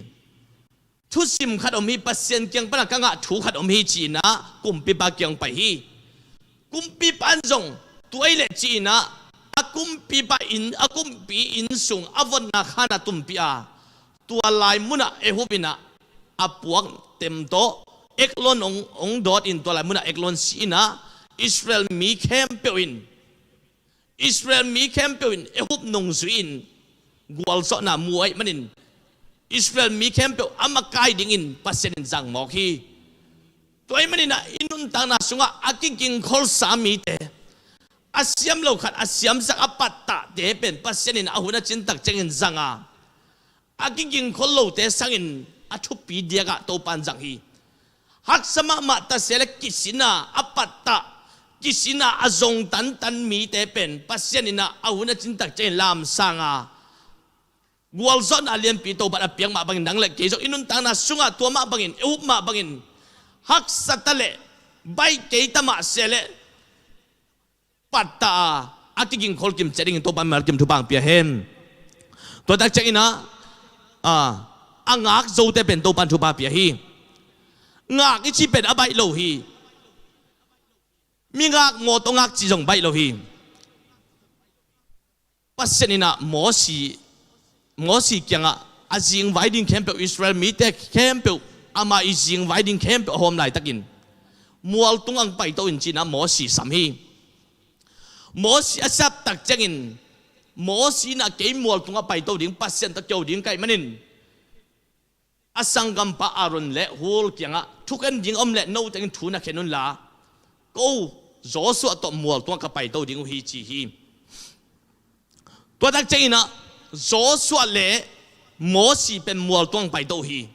Thusim khat om hi, Pasian kiang pana ka ngah thu khat om hi ci-in ah kumpipa kiang pai hi. Kumpipa in zong tua i leh ci-in ah a kumpipa inn, a kumpi inn sung a votna khan a tumpih a, tua lai munah Ehub in ah a puak tem tawh Eglon hong, hong dawt in tua lai munah Eglon si in ah Israel mi khempeuh in, Israel mi khempeuh in Ehub nungzui in gualzawhna mu ahih manin Israel mi khempeuh a makai dingin Pasian in zang mawk hi. Tua ahih manin ah i nuntakna sungah a kigingkholhsa mite, a siam lo khat a siamsak a pattahte pen Pasian in a hun a cin tak ciangin zang a, a kigingkholh lote sangin a thupi diakah Topan zang hi. Haksa mahmah ta se le kisin a, a pattah, kisin a a zong tantan mite pen Pasian in ah a hun a cin tak ciangin lamsang a gualzawhna lianpi Topan a piak mah bangin nang le kei zong i nuntakna sungah tua mah bangin, i up mah bangin haksa ta leh baih kei ta mah se leh patta a, a kiging kholkim ciat dingin Topan mimal kim thupha pia hen. Tua tak ciangin ah, a, a ngak zote pen Topan thupha pia hi. Ngak i cih pen a baih lo hi. Mi ngak, mawtaw ngak cih zong baih lo hi. Pasian in ah Mosi, Mosi kiangah a zingvai ding khempeuh, Israel mite khempeuh, amah i zingvai ding khempeuh a hawm laitakin mualtung ang paito in ci-in ah Mosi sam hi. Mosi a siap tak ciangin Mosi in ah kei mualtung a paito ding, Pasian tawh kiho ding ka hih manin a sanggampa Aaron le Hur kiangah, thukhen ding om leh noteng in thu na khen unla, ko Joshua tawh mualtung ah ka paito ding uh hi, ci hi. Tua tak ciangin ah Joshua le Mosi pen mualtung ah paito uh hi.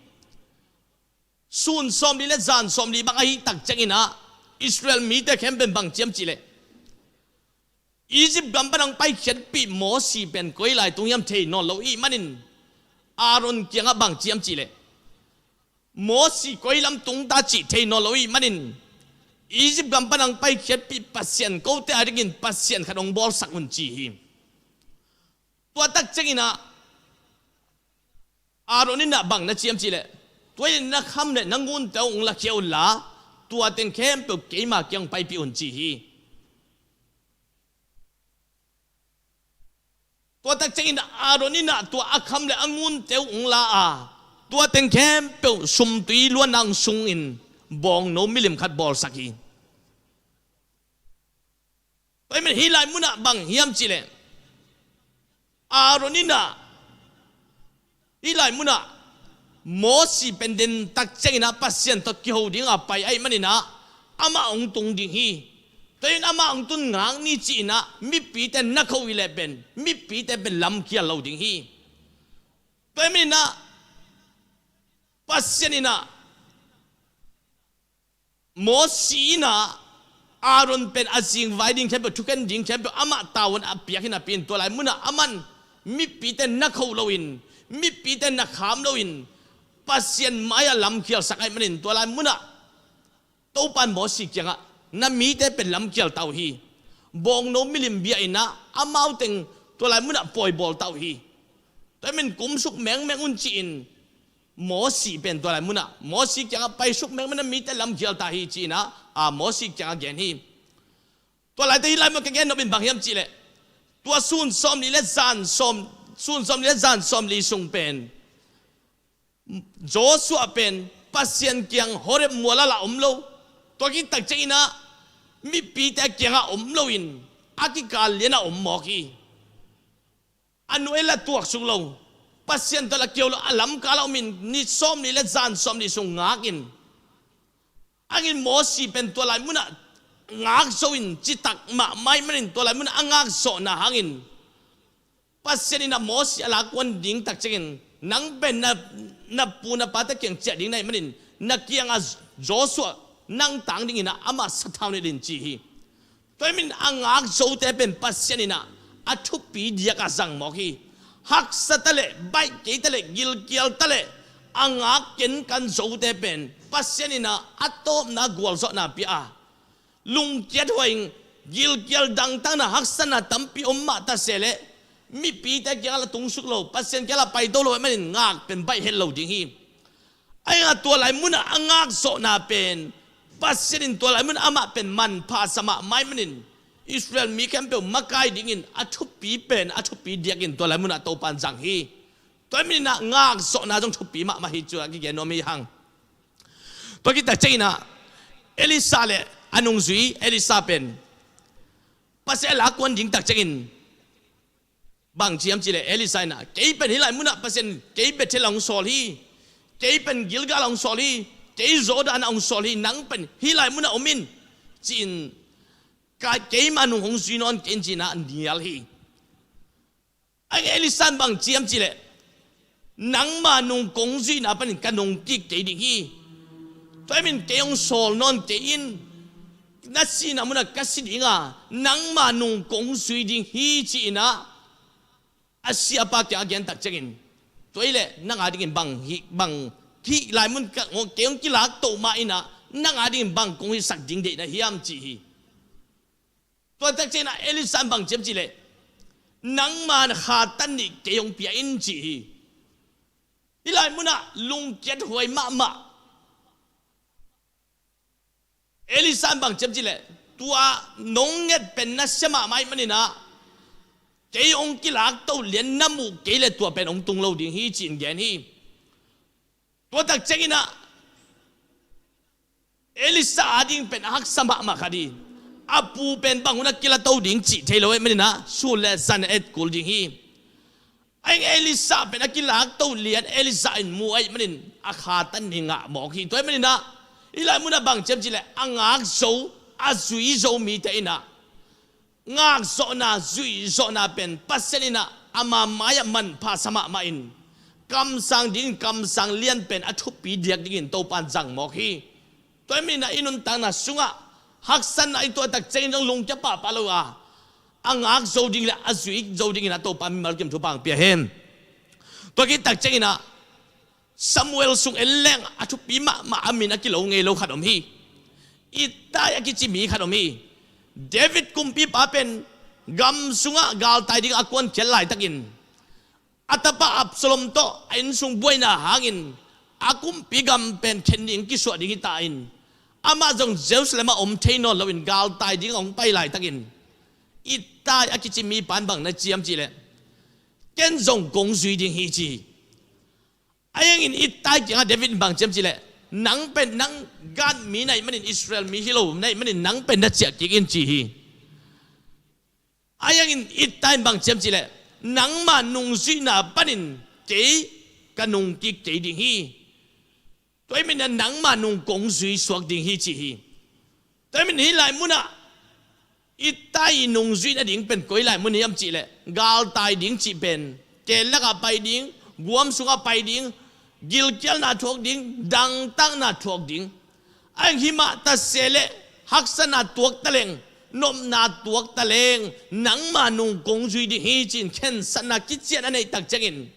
Sun sawmli le zan sawmli bang ahih tak ciangin ah Israel mite khempeuh in bang ci hiam cih leh, Egypt gam pan hong paikhiatpih Mosi pen koi lai tung hiam thei nawn lo ahih manin Aaron kiangah bang ci hiam cih leh, Mosi koi lam tung ta cih thei nawn lo ahih manin Egypt gam pan hong paikhiatpih Pasian, kote a dingin Pasian khat hong bawlsak un, ci hi. Tua tak ciangin ah Aaron in ah bang na ci hiam cih leh, tua in na kham le na ngunte uh hong lakhia unla, tua teng khempeuh keima kiang paipih un, ci hi. Tua tak ciangin Aaron in ah tua a kham le a ngunte uh hong la a, tua teng khempeuh sumtui luanna hong sungin bawngno milim khat bawlsak hi. Tua ahih manin hih lai munah bang hiam cih leh, Aaron in ah hih lai munah Mosi pen den tak ciangin ah Pasian tawh kiho ding a pai ahih manin ah amah hong tung ding hi. Tua in amah hong tun ngak ni ci-in ah mipite na kho uh leh pen mipite pen lamkhial lo ding hi. Tua ahih manin ah Pasian in ah Mosi in ah Aaron pen a zingvai ding khempeuh, thukhen ding khempeuh amah tavuan a piak hi napi-in, tua lai munah amah in mipite na kho loin, mipite na kham loin, Pasian mai-ah lamkhialsak ahih manin tua lai munah Topa in Mosi kiangah, na mite pen lamkhial ta uh hi. Bawngno milim bia in ah amau teng tua lai munah pawi bawl ta uh hi. Tua ahih manin kumsuk mengmeng un ci-in Mosi pen tua lai munah Mosi kiangah paisuk mengmeng, na mite lamkhial ta hi ci-in ah, a, Mosi kiangah gen hi. Tua laite hih lai mun ka gen nop in bang hiam cih leh, tua sun sawmli le zan sawm, sun sawmli le zan sawmli sung pen Joshua pen Pasian kiang Horeb mual ah lah om lo. Tua khit tak ciangin ah mipite kiangah om loin a kikal lianah om mawk hi. A nuai lah tuaksuk lo, Pasian tawh lah kiho lo, a lamkal ah omin ni sawmli le zan sawmli sung ngakin, angin Mosi pen tua lai munah ngak zo in citak mahmah ahih manin tua lai munah a ngak zawhna hangin Pasian in ah Mosi a lakuan ding tak ciangin, nang pen na, na pu na pate kiang ciah ding na hih manin na kiangah Joshua nang tang dingin ah amah sathau nit in ci hi. Tua ahih manin a ngak zote pen Pasian in ah a thupi diakah zang mawk hi. Haksa ta leh, baih kei ta leh, gilkial ta leh, a ngak kenkan zote pen Pasian in ah a tawpna gualzawhna pia a, lungkiat huai in, gilkial dangtakna haksatna tampi om mah ta se leh, mipite kiangah lah tungsuk lo, Pasian kiangah lah paito lo ahih manin ngak pen baih het lo ding hi. Ahi hangah tua lai munah a ngak zawhna pen Pasian in tua lai munah amah pen manpha sa mahmah ahih manin Israel mi khempeuh makai dingin a thupi pen a thupi diakin tua lai munah Topa in zang hi. Tua ahih manin ah ngak zawhna zong thupi mahmah hi, cu-a kigen nuam hi hang. Tua khit tak ciangin ah Elisha le a nungzui Elisha pen Pasian a lakuan ding tak ciangin bang ci hiam cih leh, Elisha in ah, kei pen hih lai munah Pasian kei Bethel ah hong sawl hi, kei pen Gilgal ah hong sawl hi, kei Jordan ah hong sawl hi, nang pen hih lai munah om in, ci-in ka, keima nung hong zui nawn kei in ci-in ah nial hi. Ahi hangin Elisha in bang ci hiam cih leh, nangma nung kong zuihna panin ka nungkik kei ding hi. Tua ahih manin kei hong sawl nawn kei in, na sihna munah ka si dinga, nangma nung kong zui ding hi ci-inah a siapa kiangah a gen tak ciangin, tua hi leh nang a dingin bang hi, bang hih lai mun ka, kei hong kilak toh mah inah nang a dingin bang kong hisak ding deih na hiam ci hi. Tua tak ciangin ah Elisha in bang ci hiam cih leh, nangma na kha tan nih kei hong pia in ci hi. Hih lai munah lungkiat huai mahmah. Elisha in bang ci hiam cih leh, tua nong nget pen nasia mahmah ahih maninah kei hong kilak to lian na muh kei leh tua pen hong tung lo ding hi ci-in gen hi. Tua tak cianginah Elisha a ding pen a haksa mahmah khat hi. A pu pen bang hun a kila to ding cih thei lo ahih maninah sun le zan a et kul ding hi. Ahi hangin Elisha pen a kilak to lian Elisha in mu ahih manin a kha tan nih ngah mawk hi. Tua ahih maninah hih lai munah bang ci hiam cih leh, a ngak zo, a zui zo mite inah ngakzawhna, zuihzawhna pen Pasian inah ama mai-ah manpha sa mahmah in, kamsang dingin kamsang lian pen a thupi diak dingin Topa in zang mawk hi. Tua ahih maninah i nuntakna sungah haksatna i tuah tak ciangin zong lungkia pahpah lo a, a ngak zo ding le a zui zo dingin a Topa mimal kim thupha hong pia hen. Tua khit tak cianginah Samuel sung en leng a thupi mahmah a min a kilo ngei lo khat om hi. Ittai a kici mi khat om hi. David kumpipa pen gam sungah galtai ding a kuankhiat laitakin a tapa Absalom tawh a innsung buaina hangin a kumpi gam pen khen ding kisuah ding hita in, amah zong Jerusalem ah om thei nawn loin galtai ding a hong pai laitakin Ittai a kici mipa in bang na ci hiam cih leh, ken zong kong zui ding hi ci hi. Ahi hangin Ittai kiangah David in bang ci hiam cih leh, nang pen nang Gath mi na hih manin, Israel mi hi lo na hih manin nang pen na ciah kik in ci hi. Ahi hangin Ittai in bang ci hiam cih leh, nangma nungzuihna panin kei ka nungkik kei ding hi. Tua ahih manin nangma nung kong zui suak ding hi ci hi. Tua ahih manin hih lai munah Ittai i nungzuih nading pen koi lai mun hiam cih leh, galtai ding cih pen, kel lakah pai ding, guam sungah pai ding, gilkialna thuak ding, dangtakna thuak ding. Ahi hangin hih mah ta se leh haksatna tuak taleng, nopna tuak taleng, nangma nung kong zui ding hi ci-in khensatna kician a neih tak ciangin,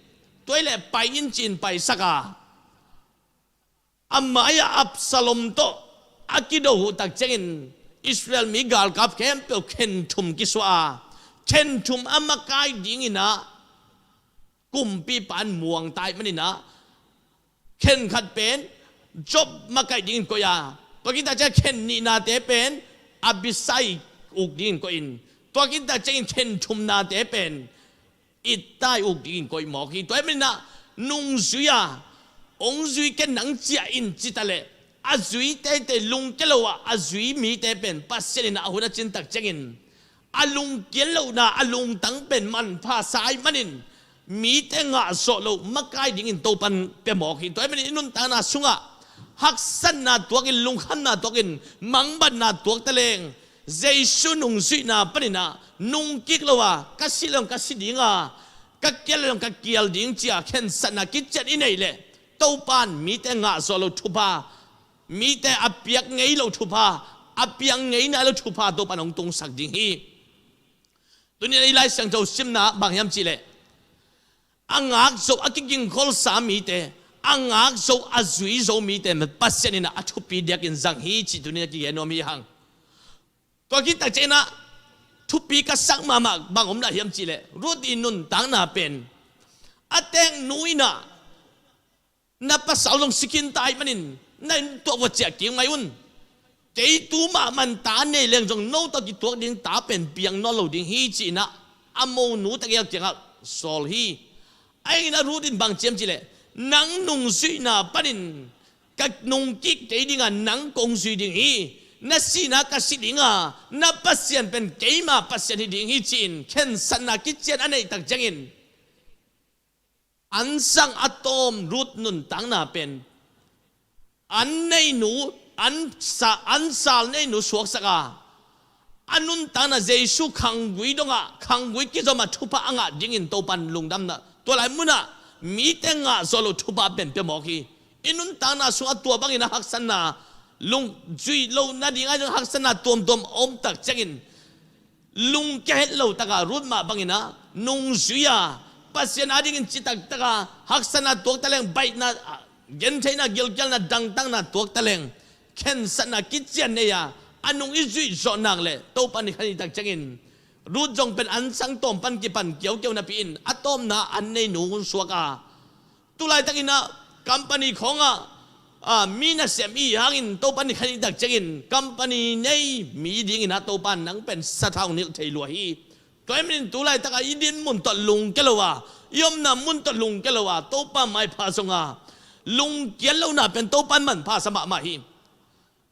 tua hi leh pai in ci-in paisak a, a mai-ah Absalom tawh a kido uh tak ciangin Israel mi galkap khempeuh khen thum kisuah a, khen thum a makaih dinginah kumpipa in muang ta ahih maninah khen khat pen Joab makaih dingin koih a, tua khit tak ciang khen nihnate pen Abisai uk dingin koih in, tua khit tak ciangin khen thumnate pen Ittai uk dingin koih mawk hi. Tua ahih maninah nungzui a, hong zui ken nang ciah in ci taleh, a zui teitei lungkia lo a, a zui mite pen Pasian in a hun a cin tak ciangin a lungkiat lohna, a lungtang pen manpha sa ahih manin mite ngahzawh loh makaih dingin Topa in pia mawk hi. Tua ahih manin i nuntakna sungah haksatna tuakin, lungkhamna tuakin, mangbatna tuak taleng, Jesu nungzuihna paninah nungkik lo a, ka si leng ka si ding a, ka kial leng ka kial ding ci-a khensatna kician i neih leh Topa in mite ngahzawh loh thupha, mite a piak ngei loh thupha, a piak ngei nai loh thupha Topa in hong tungsak ding hi. Tuni-in i Lai Siangtho simna bang hiam cih leh, a ngak zo, a kigingkholsa mite, a ngak zo, a zui zo mite Pasian in a thupi diakin zang hi cih tuni-in a kigen nuam hi hang. Tua khit tak ciangin ah thupi ka sak mahmah bang om lai hiam cih leh, Ruth i nuntakna pen, a teeknu in ah, na pasal zong si khin ta ahih manin na inn tuak vua ciah kik mai un. Kei tu mahmah in ta nei leng zong no tawh kituak ding ta pen piang nawn lo ding hi ci-in ah a monu tegel kiangah sawl hi. Ahi hangin ah Ruth in bang ci hiam cih leh, nang nungzuihna panin ka nungkik kei ding a, nang kong zui ding hi. Na sihna ka si ding a, na Pasian pen keima Pasian hi ding hi ci-in khensatna kician a neih tak ciangin, an sang a tawm Ruth nuntakna pen an neinu, an sa, an sal neinu suaksak a, a nuntakna Jesu khanggui dongah, khanggui kizom a thupha a ngah dingin Topa in lungdamna, tua lai munah mite ngahzawh loh thupha pen pia mawk hi. I nuntakna sungah tua bangin a haksatna, lungzuih loh nading a ding haksatna tuamtuam a om tak ciangin, lungkia het lo taka Ruth mah bangin ah nungzui a, Pasian a dingin citak taka haksatna tuak taleng, baihna, gentheihna, gilkialna, dangtakna tuak taleng, khensatna kician nei a, a nung i zuih zawh nak leh Topa in i khan i tak ciangin, Ruth zong pen ansang tawm pan kipan kiaukiau napi in a tawpna an nei nu hun suak a, tu laitakin ah company khawngah, a, mi nasem i hangin Topa in i khan i tak ciangin, company nei mi dingin ah Topa in nang pen sathau nilh thei lua hi. Tua ahih manin tu laitakah i din mun tawh lungkia lo a, i omna mun tawh lungkia lo a, Topa maipha zong a, lungkiat lohna pen Topa in manpha sa mahmah hi.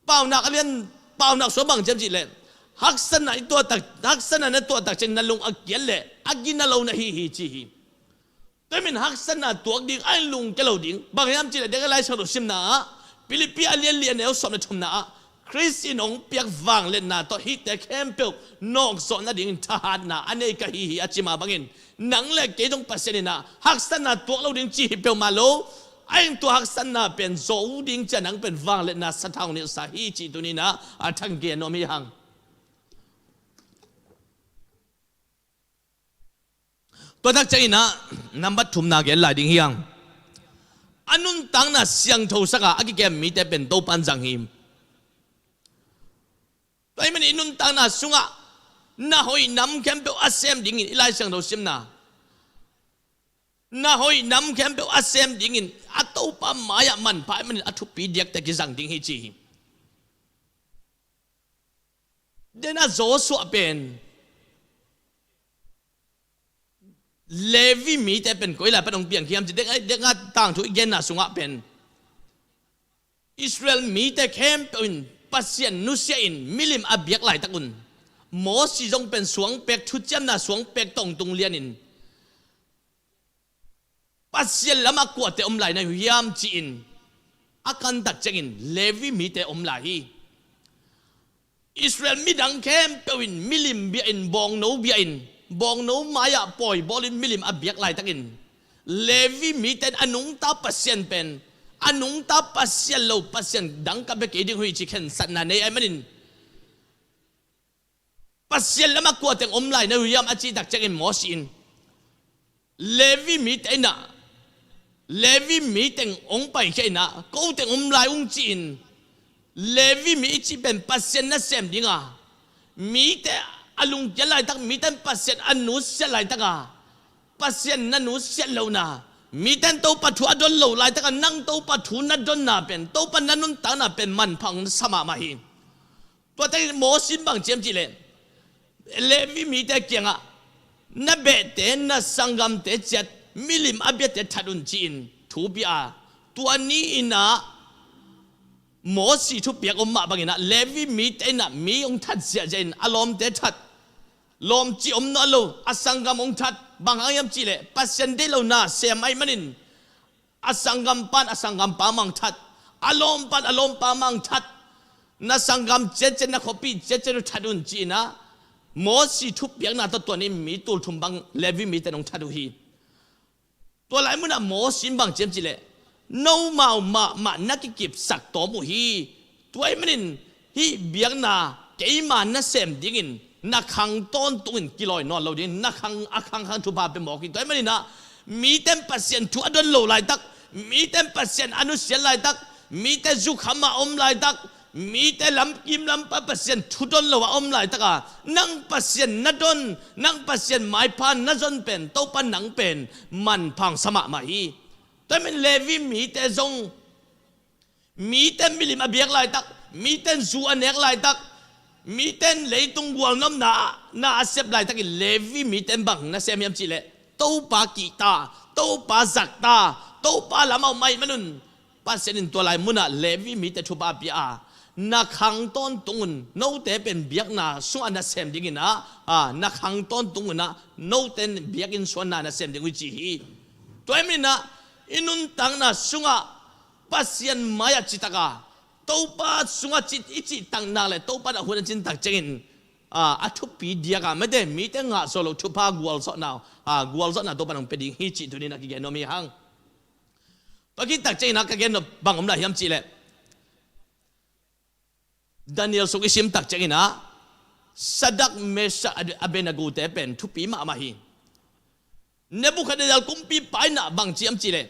Paunak a lian, Paunak sung bang ci hiam cih leh, haksatna i tuah tak, haksatna na tuah tak ciang na lung a kiat leh a gina lo na hi hi ci hi. Tua ahih manin haksatna tuak ding, a lungkia lo ding. Bang hiam cih leh, deng a Lai Siangtho simna ah, Philippi a lian li a neu sawm le thumna ah, Khrist in hong piak vangliatna tawh hihte khempeuh nawkzawh nadingin thahatna a nei ka hi hi a ci mah bangin, nang le kei zong Pasian in ah haksatna tuak lo ding ci hi peuhmah lo, a ing tua haksatna pen zo ding ci a nang pen vangliatna sathau nilhsa hi cih tuni in ah a thangkia nuam hi hang. Tua tak ciangin ah, nambat thumna gen lai ding hi hang. A nuntakna siangtho saka a kikem mite pen Topa in zang hi. Tua ahih manin i nuntakna sungah na hoih nam khempeuh a sem dingin i Lai Siangtho simna, na hoih nam khempeuh a sem dingin a Topa mai-ah manpha ahih manin a thupi diakte kizang ding hi ci hi. Dena Joshua pen Levi mite pen koi lai pan hong piang hiam cih, deng a, deng a tangthu i genna sungah pen Israel mite khempeuh in Pasian nusia in milim a biak laitak un, Moses zong pen suangpek, thuciamna suangpek tawh hong tung lianin Pasian lamah kuate om lai na hi uh hiam ci-in a kan tak ciangin Levi mite om lai hi. Israel midang khempeuh in milim bia in, bawngno bia in, bawngno mai-ah pawi bawl in milim a biak laitakin Levi mite in a nungta Pasian pen a nungta Pasian lo pasian dang ka bia kei ding uh hi ci khensatna nei ahih manin, Pasian lamah kua teng om lai na uh hiam a cih tak ciangin Moses in, Levi mite in ah, Levi mi teng hong paikhia in ah, ko teng om lai ung ci-in, Levi mi i cih pen Pasian nasem ding a, mite a lungkia laitak, mite in Pasian a nusia laitak a, Pasian na nusia lohna, mite in Topa thu a don lo laitak a, nang Topa thu na donna pen, Topa na nuntakna pen manpha hong sa mahmah hi. Tua teng Moses in bang ci hiam cih leh, Levi mite kiangah, na behte, na sanggamte ciat milim a biate that un ci-in thu pia a, tua ni in ah Moses thupiak om mah bangin ah Levi mite in ah mi hong that ziahziah in a lawmte that, lawm cih om nawn lo, a sanggam hong that, bang hang hiam cih leh Pasian deih lo na sem ahih manin, a sanggampa in a sanggampa mah hong that, a lawmpa in a lawmpa mah hong that, na sanggam ciatciat, na khuapi ciatciat uh that un ci-in ah Moses thupiakna tawh tua ni mi tul thum bang Levi mite in hong that uh hi. Tua lai munah Moses in bang ci hiam cih leh, nomau mahmah na kikipsak tawm uh hi. Tua ahih manin hih biakna keima nasem dingin na khang tawntungin kilawi nawn lo dingin na khang, a khangkhang thupha pia mawk hi. Tua ahih manin ah mite in Pasian thu a don lo laitak, mite in Pasian a nusiat laitak, mite zukham ah om laitak, mite lamkim lampa Pasian thu don lo a om laitak a, nang Pasian na don, nang Pasian maipha na zon pen Topa in nang pen manpha hong sa mahmah hi. Tua ahih manin Levi mite zong, mite in milim a biak laitak, mite in zu a nek laitak, mite in leitung gualnopna na a sep laitakin Levi mite in bang nasem hiam cih leh, Topa kihta, Topa zakta, Topa lamah om ahih manun, Pasian in tua lai munah Levi mite thupha pia a, na khang tawntung un, note pen biakna sungah nasem dingin ah, a, na khang tawntung un ah, note in biakinn suanna nasem ding uh hi ci hi. Tua ahih manin ah i nuntakna sungah Pasian mai-ah citak a, Topa sungah cit, i cihtak nak leh Topa in a hun a cin tak ciangin, a, a thupi diak a, mite, mite ngah zo lo thupha gualzawhna, a, gualzawhna Topa in hong pia ding hi cih tuni in a kigen nuam hi hang. Tua khit tak ciangin a ka gen nop bang om lai hiam cih leh, Daniel sung i sim tak ciangin ah Sadak, Mesak, Abednego te pen thupi mahmah hi. Nebukhadnezzar kumpipa in ah bang ci hiam cih leh,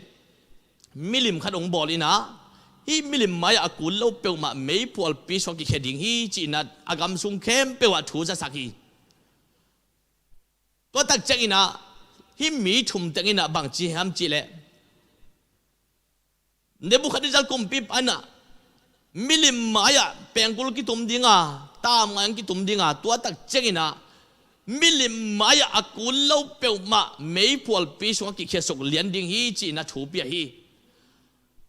milim khat hong bawl in ah, hih milim mai-ah a kun lo peuhmah meiphualpi sungah kikhia ding hi ci-in ah a gam sung khempeuh ah thu zasak hi. Tua tak ciangin ah hih mi thum teng in ah bang ci hiam cih leh, Nebukhadnezzar kumpipa in ah milim mai-ah pengkul kitum ding a, tamngai kitum ding a, tua tak ciangin ah milim mai-ah a kun lo peuhmah meiphualpi sungah kikhiasuk lian ding hi ci-in ah thu pia hi.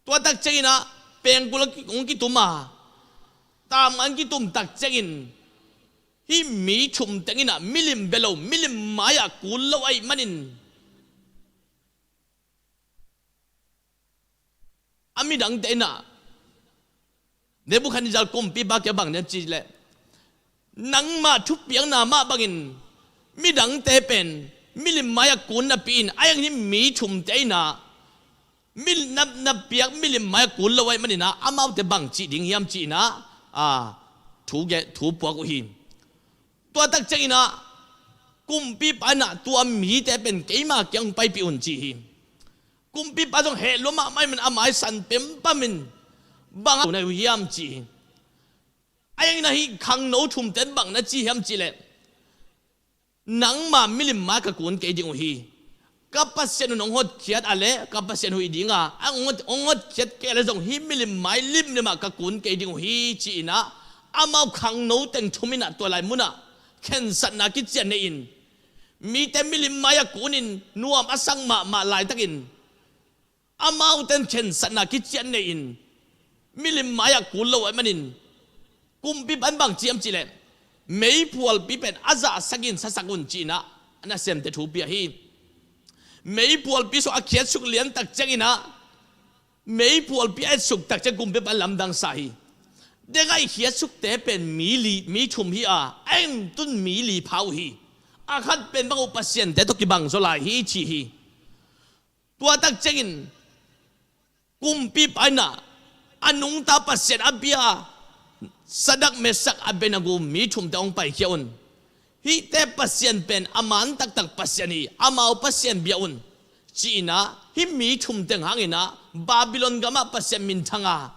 Tua tak ciangin ah pengkul hong kitum a, tamngai kitum tak ciangin hih mi thum teng in ah milim bia lo, milim mai-ah kun lo ahih manin, a midangte in ah Nebukhadnezzar kumpipa kiang bang na ci leh, nangmah thupiakna mah bangin midangte pen milim mai-ah kun napi in, a hiang hih mi thumte in ah mi na, na piak milim mai-ah kun lo ahih manin ah amaute bang cih ding hiam ci-in ah, a, thu ge, thu puak uh hi. Tua tak ciangin ah kumpipa in ah tua mite pen keima kiang paipih un ci hi. Kumpipa zong heh lua mahmah ahih manin a mai san pempam in, bang a na uh hiam ci hi. A hiang in ah hih khangno thumte in bang na ci hiam cih leh, nangma milim mai-ah ka kun kei ding uh hi. Ka Pasian un hong hotkhiat a leh ka Pasian huih ding a, a hong hot, hong hotkhiat kei a leh zong hih milim mai limlim-ah ka kun kei ding uh hi ci-in ah, amau khangno teng thum in ah tua lai munah khensatna kician nei in, mite milim mai-ah kun in nuam a sak mahmah laitakin, amaute in khensatna kician nei in, milim mai-ah kun lo ahih manin, kumpipa in bang ci hiam cih leh, meiphualpi pen a zahsak in sasak un ci-in ah a nasemte thu pia hi. Meiphualpi sungah a khiatsuk lian tak ciangin ah meiphualpi a etsuk tak ciang kumpipa in lamdang sa hi. Deng a i khiatsukte pen mi li, mi thum hi a, a en tun mi li pha uh hi. A khat pen bang uh, pasiante tawh kibang zaw lai hi ci hi. Tua tak ciangin kumpipa in ah a nungta pasian a bia Sadak, Mesak, Abednego mi thumte hong paikhia un. Hihte pasian pen a man taktak pasian hi, amau pasian bia un, ci-in ah hih mi thum teng hangin ah Babylon gamah pasian minthang a,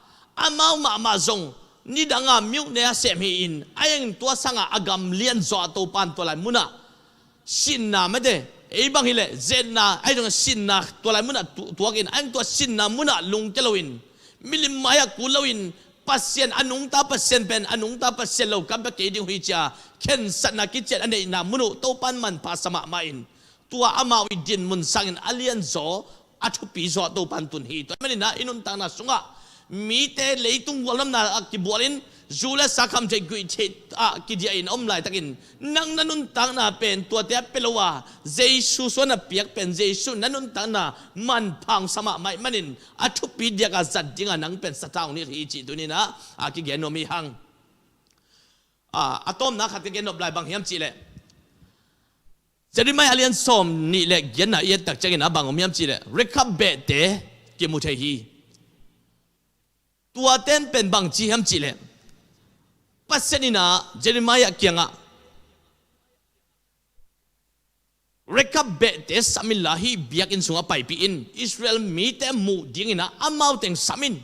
amau mahmah zong nidang a miuh ne a sem hi in, a hiang in tua sangah a gam lianzaw ah Topa in tua lai munah sinna mate, ei bang hi leh zetna, ahi zong sinna tua lai munah tu, tuak in, a hiang tua sinna munah lungkia lo in, milim mai-ah kun lo in, pasian, a nungta pasian pen a nungta pasian lo ka bia kei ding uh hi ci-a khensatna kician a neihna mun uh Topa in manpha sa mahmah in, tua amau i dinmun sangin a lianzaw, a thupizaw Topa in tun hi. Tua ahih manin ah i nuntakna sungah mite leitung gualnopna ah kibual in, zu le sa kham theih guih theih ah kidiah in a om laitakin, nang na nuntakna pen tuate a pia lo a, Jesu sungah na piak pen Jesu na nuntakna manpha hong sa mahmah ahih manin, a thupi diak a zat ding a nang pen sa tha hong nilh hi cih tuni-in ah a kigen nuam hi hang. A, a tawpna khat ka gen nop lai, bang hiam cih leh, Jeremiah a lian sawmnih le giatna i et tak ciangin a bang om hiam cih leh, Rekab behte kimu thei hi. Tuate in pen bang ci hiam cih leh, Pasian in ah Jeremiah kiangah, Rekab behte sam inla, hih biakinn sungah paipih in, Israel mite muh dingin ah amau teng sam in.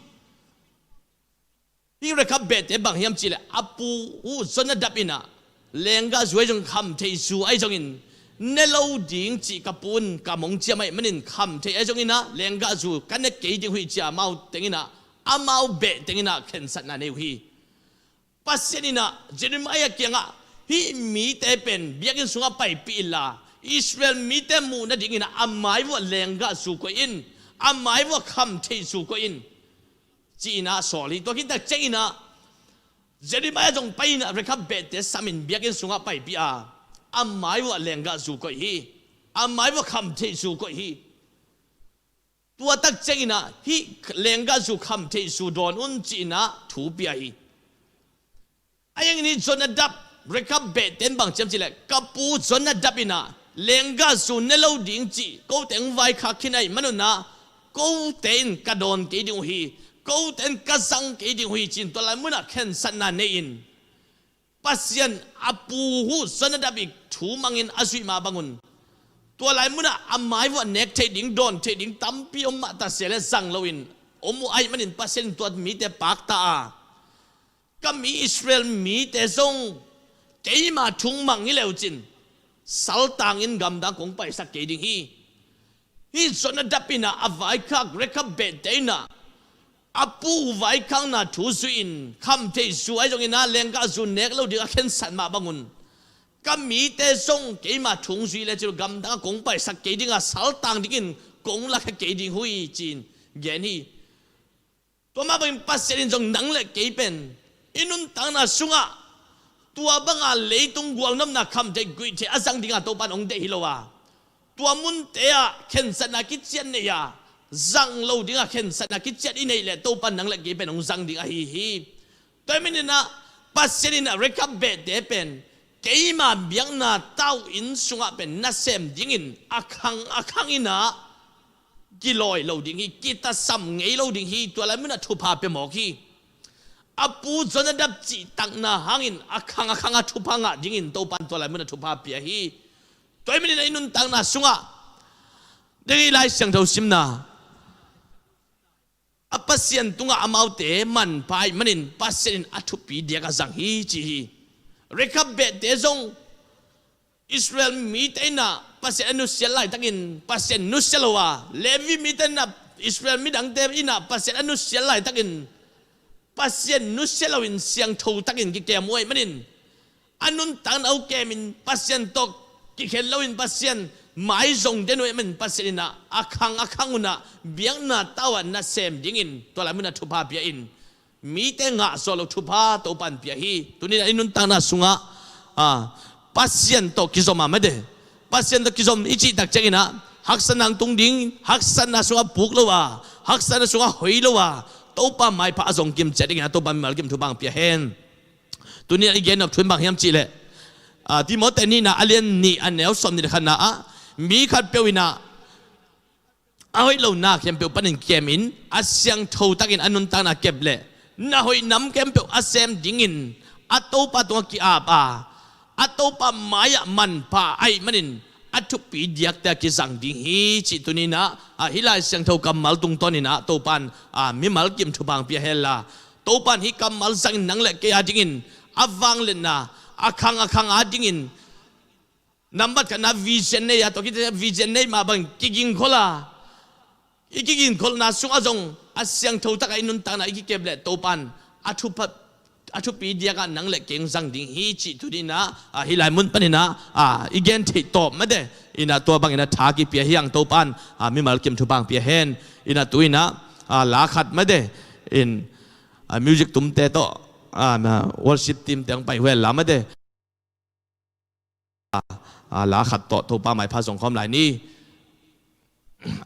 Hih Rekab behte bang hiam cih leh, a pu uh Jonadab in ah lenggah zu ahi zong, kham theih zu ahi zongin, ne lo ding cih ka pu in kam hong ciam ahih manin, kham theih ahi zongin ah lenggah zu ka ne kei ding uh hi ci-a amau teng in ah, amau beh teng in ah khensatna nei uh hi. Pasian in ah Jeremiah kiangah, hih mite pen biakinn sungah paipih inla, Israel mite muh nadingin ah a mai vuah lenggah zu koih in, a mai vuah kham theih zu koih in, ci-in ah sawl hi. Tua khit tak ciangin ah Jeremiah zong pai in ah Rekab behte sam in biakinn sungah paipih a, a mai vuah lenggah zu koih hi. A mai vuah kham theih zu koih hi. Tua tak ciangin ah hih lenggah zu kham theih zu dawn un ci-in ah thu pia hi. A hiang in hih Jonadab, Rekab behte in bang ci hiam cih leh, ka pu Jonadab in ah lenggah zu ne lo ding cih kote hong vaikhak khin ahih manun ah, kote in ka dawn kei ding uh hi. kote in ka zang kei ding uh hi, ci-in tua lai munah khensatna nei-in Pasian a pu uh Jonadab ii thu mangin a zuih mah bangun, tua lai munah a mai vuah nek theih ding, dawn theih ding tampi om mah ta se le zang loin om uh ahih manin Pasian in tua mite pakta a, ka mi Israel mite zong keima thu hong mang hi le uh cin saltangin gamdang kong paisak kei ding hi. Hih Jonadab in ah a vaikhak Rekab behte in ah a pu vaikhakna thu zuihin khamtheih zu ahi zongin ah lenggah zu nek lo ding a khensat mah bangun, ka mite zong keima thu hong zui le cin gamdang ah kong paisak kei ding a, saltang dingin kong lakhia kei ding uh hi, ci-in gen hi. Tua mah bangin Pasian in zong nang le kei pen i nuntakna sungah tua banga leitung gualnopna khamtheih guihtheih a zang ding a Topa in hong deih hi lo a, tua munte ah khensatna kiciat nei a, zang lo ding a khensatna kiciat i neih leh Topa in nang le kei pen hong zang ding ahi hi. Tua ahih manin ah Pasian in ah Rekab behte pen keima biakna tau inn sungah pen nasem dingin a khang a khang in ah kilawi lo ding hi, kitasam ngei lo ding hi, tua lai munah thupha pia mawk hi. A pu Jonadab cihtakna hangin a khang a khang a thupha ngah dingin Topa in tua lai munah thupha pia hi. Tua ahih manin ah i nuntakna sungah dei Lai Siangtho simna a Pasian tungah amaute manpha ahih manin Pasian in a thupi diak a zang hi, ci hi. Rekab behte zong Israel mite in ah Pasian a nusiat laitakin Pasian nusia lo a, Levi mite in ah Israel midangte in ah Pasian a nusiat laitakin Pasian nusia loin siangtho takin kikem uh ahih manin a nuntakna uh kemin Pasian tawh kikhen loin Pasian mai zong den uh ahih manin Pasian in ah a khang a khang un ah biakna tau ah nasem dingin tua lai munah thupha pia in mite ngah zawh loh thupha Topa in pia hi. Tuni in ah i nuntakna sungah, ah, Pasian tawh kizom a mate, Pasian tawh kizom i cih tak ciangin ah haksatna hong tung ding, haksatna sungah puk lo a, haksatna sungah hoi lo a, Topa maipha a zong kim ciat dingin ah Topa mimal kim thupha hong pia hen. Tuni in ah i gen nop thu in bang hiam cih leh, ah, Timoti nihna a lian nih a neu sawm nih le khatna ah mi khatpeuh in ah a hoih lo na khempeuh panin kemin a siangtho takin a nuntakna kep leh na hoih nam khempeuh a sem dingin a Topa tungah ki-ap a, a Topa mai-ah manpha ahih manin a thupi diakte a kizang ding hi, cih tuni in ah, ah, hih Lai Siangtho kammal tungtawn in ah Topa in, ah, mimal kim thupha hong pia hen la, Topa in hih kammal zangin nang le kei a dingin a vangliatna a khang a khang a dingin nambat khatna vision nei a, tua khit vision nei mah bangin kigingkhol a, i kigingkholna sungah zong a siangtho takah i nuntakna i kikep leh Topa in a thupha, a thupi diakah nang le kei hong zang ding hi, cih tuni in ah, ah, hih lai mun panin ah, ah, i gen theih tawp mate in ah tua bangin ah tha kipia hi hang. Topa in, ah, mimal kim thupha hong pia hen. In ah tu in ah, ah, la khat mate in, ah, music tumte tawh, ah, worship team te hong pai uh hen la mate. A, a, la khat tawh Topa maipha zong khawm lai ni.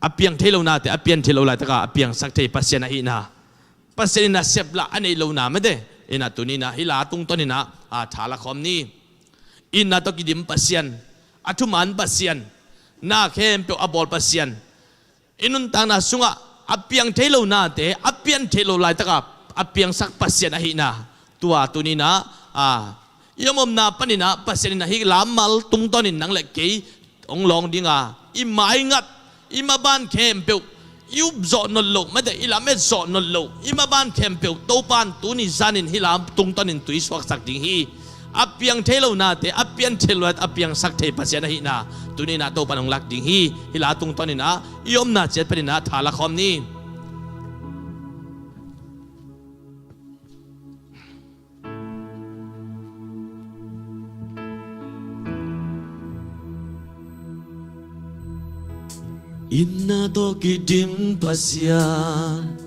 A piang thei lo nate a pian thei lo laitaka a piangsak thei Pasian ahihna, Pasian in a sep lah a neih lo na mate in ah tuni in ah hih la tungtawn in ah, a, tha la khawm ni. Itna tawh kidim Pasian, a thuman Pasian, na khempeuh a bawl Pasian, i nuntakna sungah a piang thei lo nate a pian thei lo laitaka a piangsak Pasian ahihna, tua tuni in ah, a, i om omna panin ah Pasian in ah hih la mal tungtawnin nang le kei hong lawng ding a, i maingat, i maban khempeuh, i up zawh nawn loh mate, i lamet zawh nawn loh, i maban khempeuh Topa in tuni zanin hih la tungtawnin tui suaksak ding hi. A piang thei lo nate a pian thei lo, a piangsak thei Pasian ahihna tuni in ah Topa in hong lak ding hi. Hih la tungtawn in ah i omna ciat panin ah tha la khawm ni. Itna tawh kidim Pasian,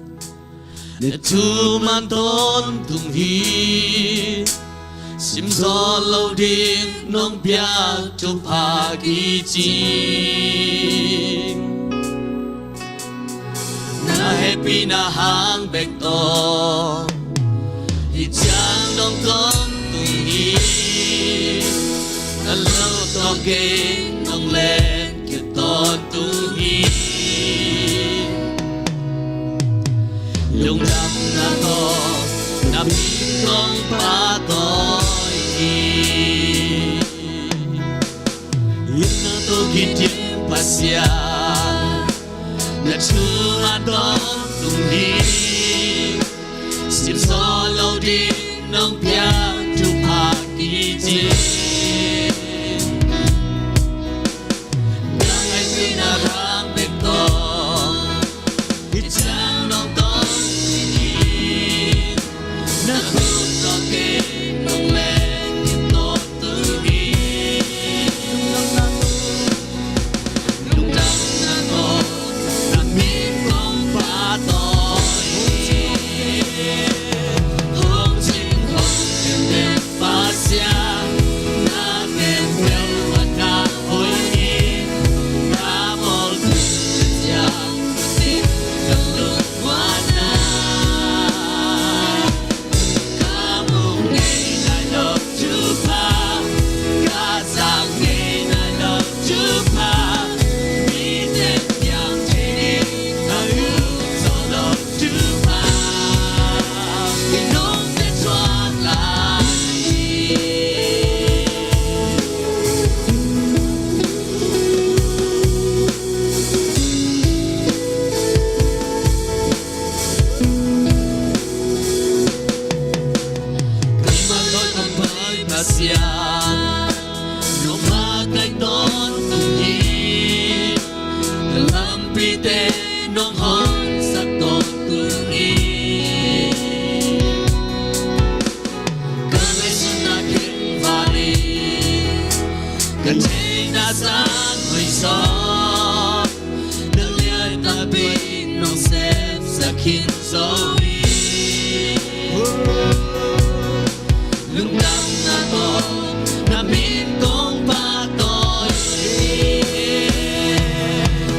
na thuman tawntung hi. Simzaw lo ding nong piak thupha kicing, na hehpihna hang bek tawh hih ciang nong tawntung hi. Na lo tawh kei nong len kei tawntung hi. Lungdam Inn nang tawh kidim Pasian, na thu mah tawntung hi. Simsawh lo ding nong piak thupha kidim. Na ngaihsutna hang bek tawh hih ciang nong tawntung hi. Na khut tawh kei nong leh kitawntung hi. Lungdamna tawh na min kong phat tawi hi. Hong cing hong kemten Pasian, na khempeuh a na hoih hi. Na bawl tung ciang, ka lungmuanna. Ka mu ngei nai lo thupha, ka zak ngei nai lo thupha, mite piang thei ding a lungzawh lo thupha, i nungte thuak lai hi. Keimah tawh ka pai Pasian, nangmah kai tawntung hi. Ka lampite nong honsak tawntung hi. Ka ngaihsutna khenval in ka theihna sang hoih zaw, na liatna bek nong sepsak khin zo hi. Lungdamna tawh na min kong phat tawi hi.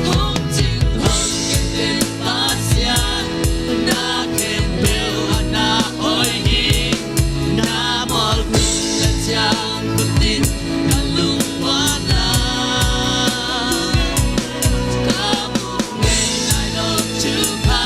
Hong cing hong kemten Pasian, na khempeuh a na hoih hi. Na bawl tung ciang, khut in ka lungmuanna. Ka mu ngei nai lo thupha,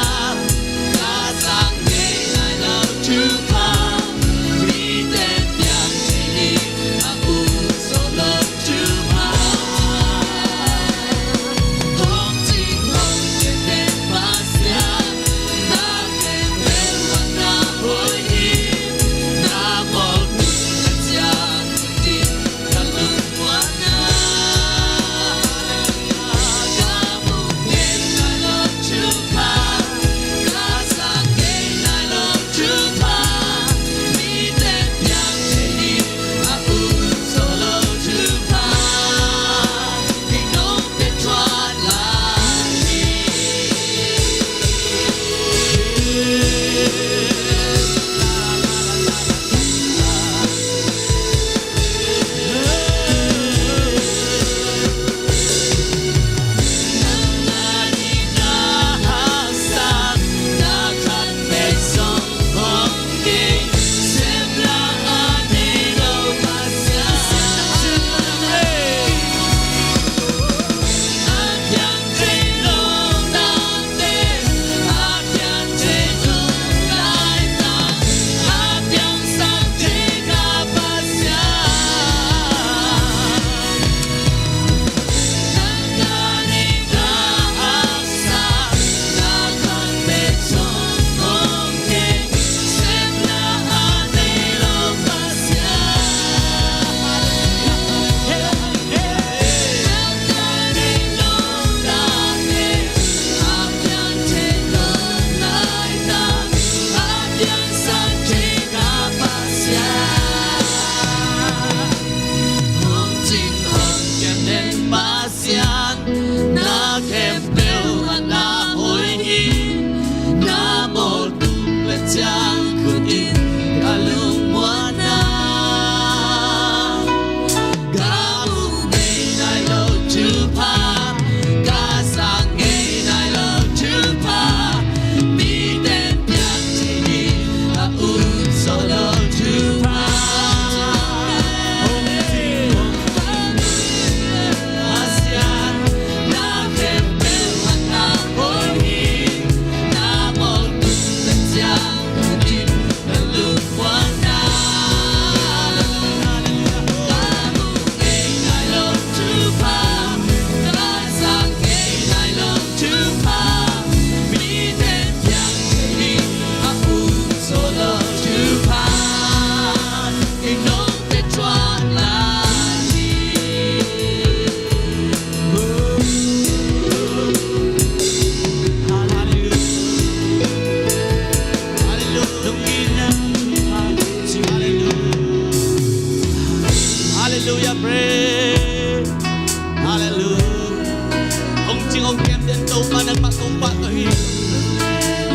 Topa tawh hi.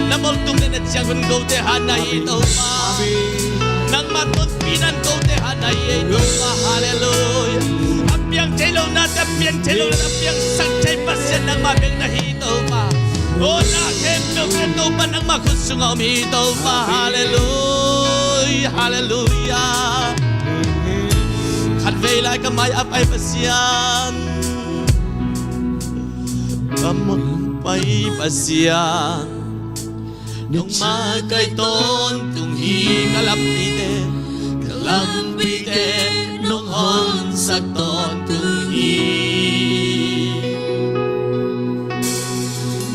Na moltung le na ciangkhun kote hat na hi Topa. Nangma tonpihna in kote hat na hi Topa. Halleluia. A piang thei lo nate a piang thei lo, a piangsak thei Pasian nangma bek na hi Topa. O na khempeuh Topa nangma khut sungah om hi Topa. Halleluia. Halleluia. Khatvei lai ka mai a pai Pasian, ka mai a pai Pasian, nangma kai tawntung hi. Ka lampite, ka lampite nong honsak tawntung hi.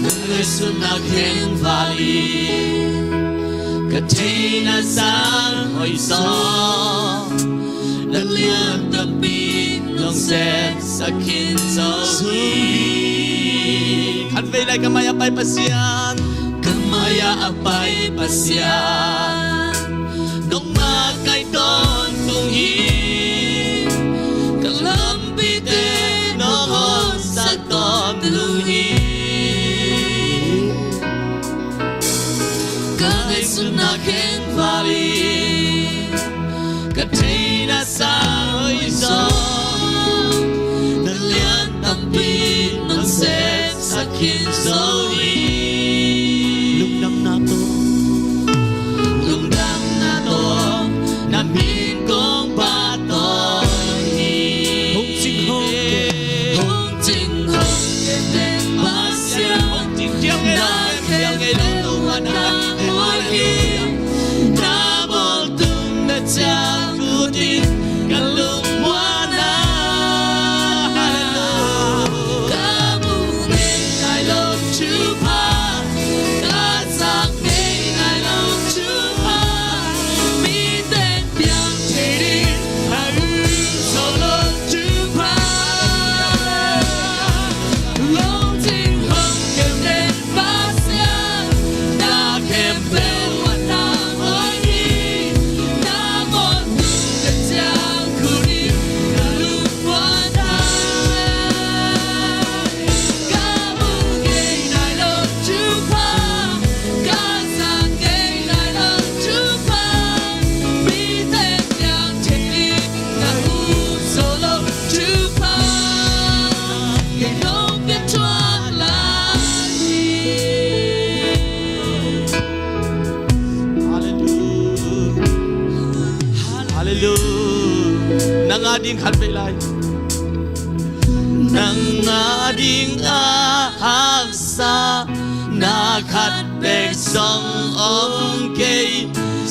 Na ngaihsutna kheng val in ka theihna sang hoih zaw, na lian tampi nong sepsak khin zo hi. Khatvei lai ka mai a pai Pasian, ka mai a pai Pasian, nangma kai tawntung hi. Ka lampite nong honsak tawntung hi. Ka ngaihsutna kheng val in ka theihna sang hoih zaw, na lian tampi nong sepsak khin zo hi. Lungdamna tawh, lungdamna tawh na min kong phat tawi hi. Hong cing hong kem, hong cing hong kem den Pasian, hong cing ciang ei lo, na khem beuh a na hoih hi. Na moltung na ciangkhut in ka lungmuanna, halleluia, ka mu ngei nai lo thupha, ka zak ngei nai lo thupha, mite piang thei ding a um zo lo thupha. Hong cing hong kem den Pasian, na khem beuh a na hoih hi. Na moltung na ciangkhut in ka lungmuanna, ka mu ngei nai lo thupha, ka zak ngei nai lo thupha, mite piang thei ding a um zo lo thupha, kei nong pia thuak lai hi. Halleluia. Halleluia. Nang ading khatvei lai. Nang ading a haksa na khat bek zong om kei,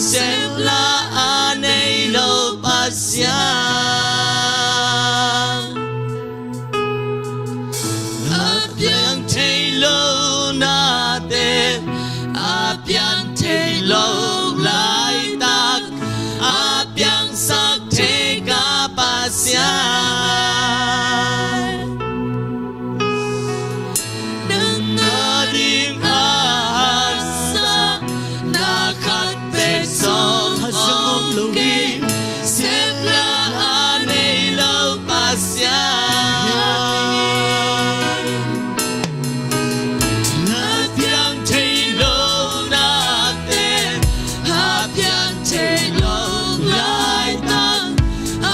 sep la a nei lo Pasian. A piang thei lo nate, a piang thei lo laitak, a piangsak thei ka Pasian. Nang ading a haksa na khat bek zong om kei, sep la a nei lo Pasian. A piang thei lo nate, a piang thei lo laitak,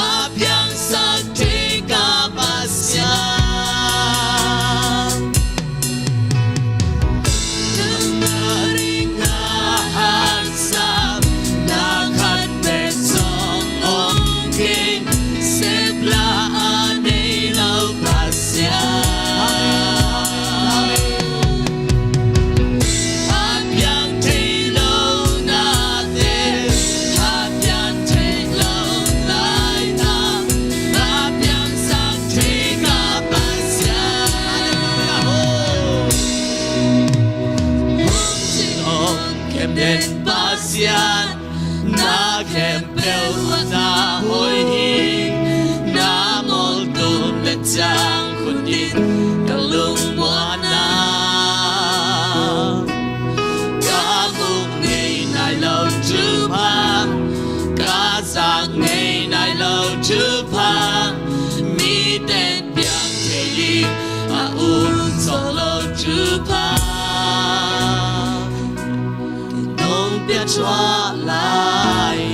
a piangsak thei ka Pasian. Nang ading a haksa na khat bek zong om kei, sep la a nei lo Pasian. A piang thei lo nate, a piang thei lo laitak, a piangsak thei ka Pasian. Hong cing hong kem den Pasian, na khem beuh a na hoih hi. Na moltung na ciangkhut in ka lungmuanna, ka mu ngei nai lo thupha, ka zak ngei nai lo thupha, mite piang thei ding a um zo lo thupha. Suah lai.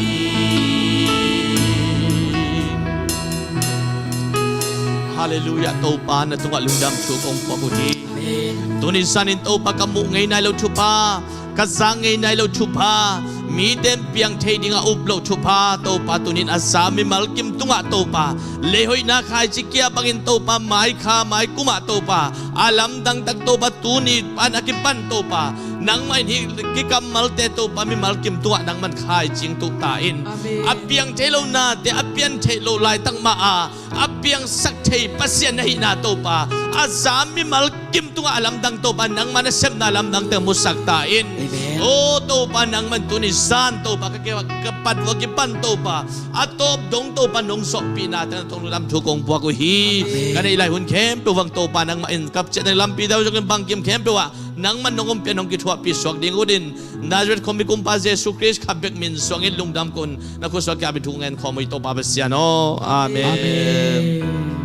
Halleluiah. Topa na tungah lungdam thu kong puak uh hi. Tuni sanin Topa ka muh ngei nai lo thupha, ka za ngei nai lo thupha, mite in piang thei dingah up loh thupha Topa tunin a za mimal kim tungah Topa leihoihna khaici kia bangin Topa maikha maikumah Topa a lamdang tak Topa tuni pan a kipan Topa nangmah in hih kikammalte Topa mimal kim tungah nangman khaicing tuh ta in. Amen. A piang thei lo nate a pian theih loh laitak mah a a piangsak thei Pasian na hihna Topa a za mimal kim tungah a lamdang Topa nangmah na sepna lamdang teng musak ta in. Amen. O Topa nangman tuni zan Topa ka ke ka pat vua kipan Topa a tawp dong Topa nong sawhpihna teng na tawng lungdam thu kong puak uh hi. Amen. Ka neih lai hun khempeuh vang Topa nangmah in kapciat na lampi dau zongin bangkim khempeuh ah nangman nong ompih nong kithuahpih suak ding utin Nazareth khuami kumpa Jesu Khrist khat bek min suangin lungdam kun na khutsuak kiapin thu ngen khawm uh hi Topa Pasian aw. Amen. Amen.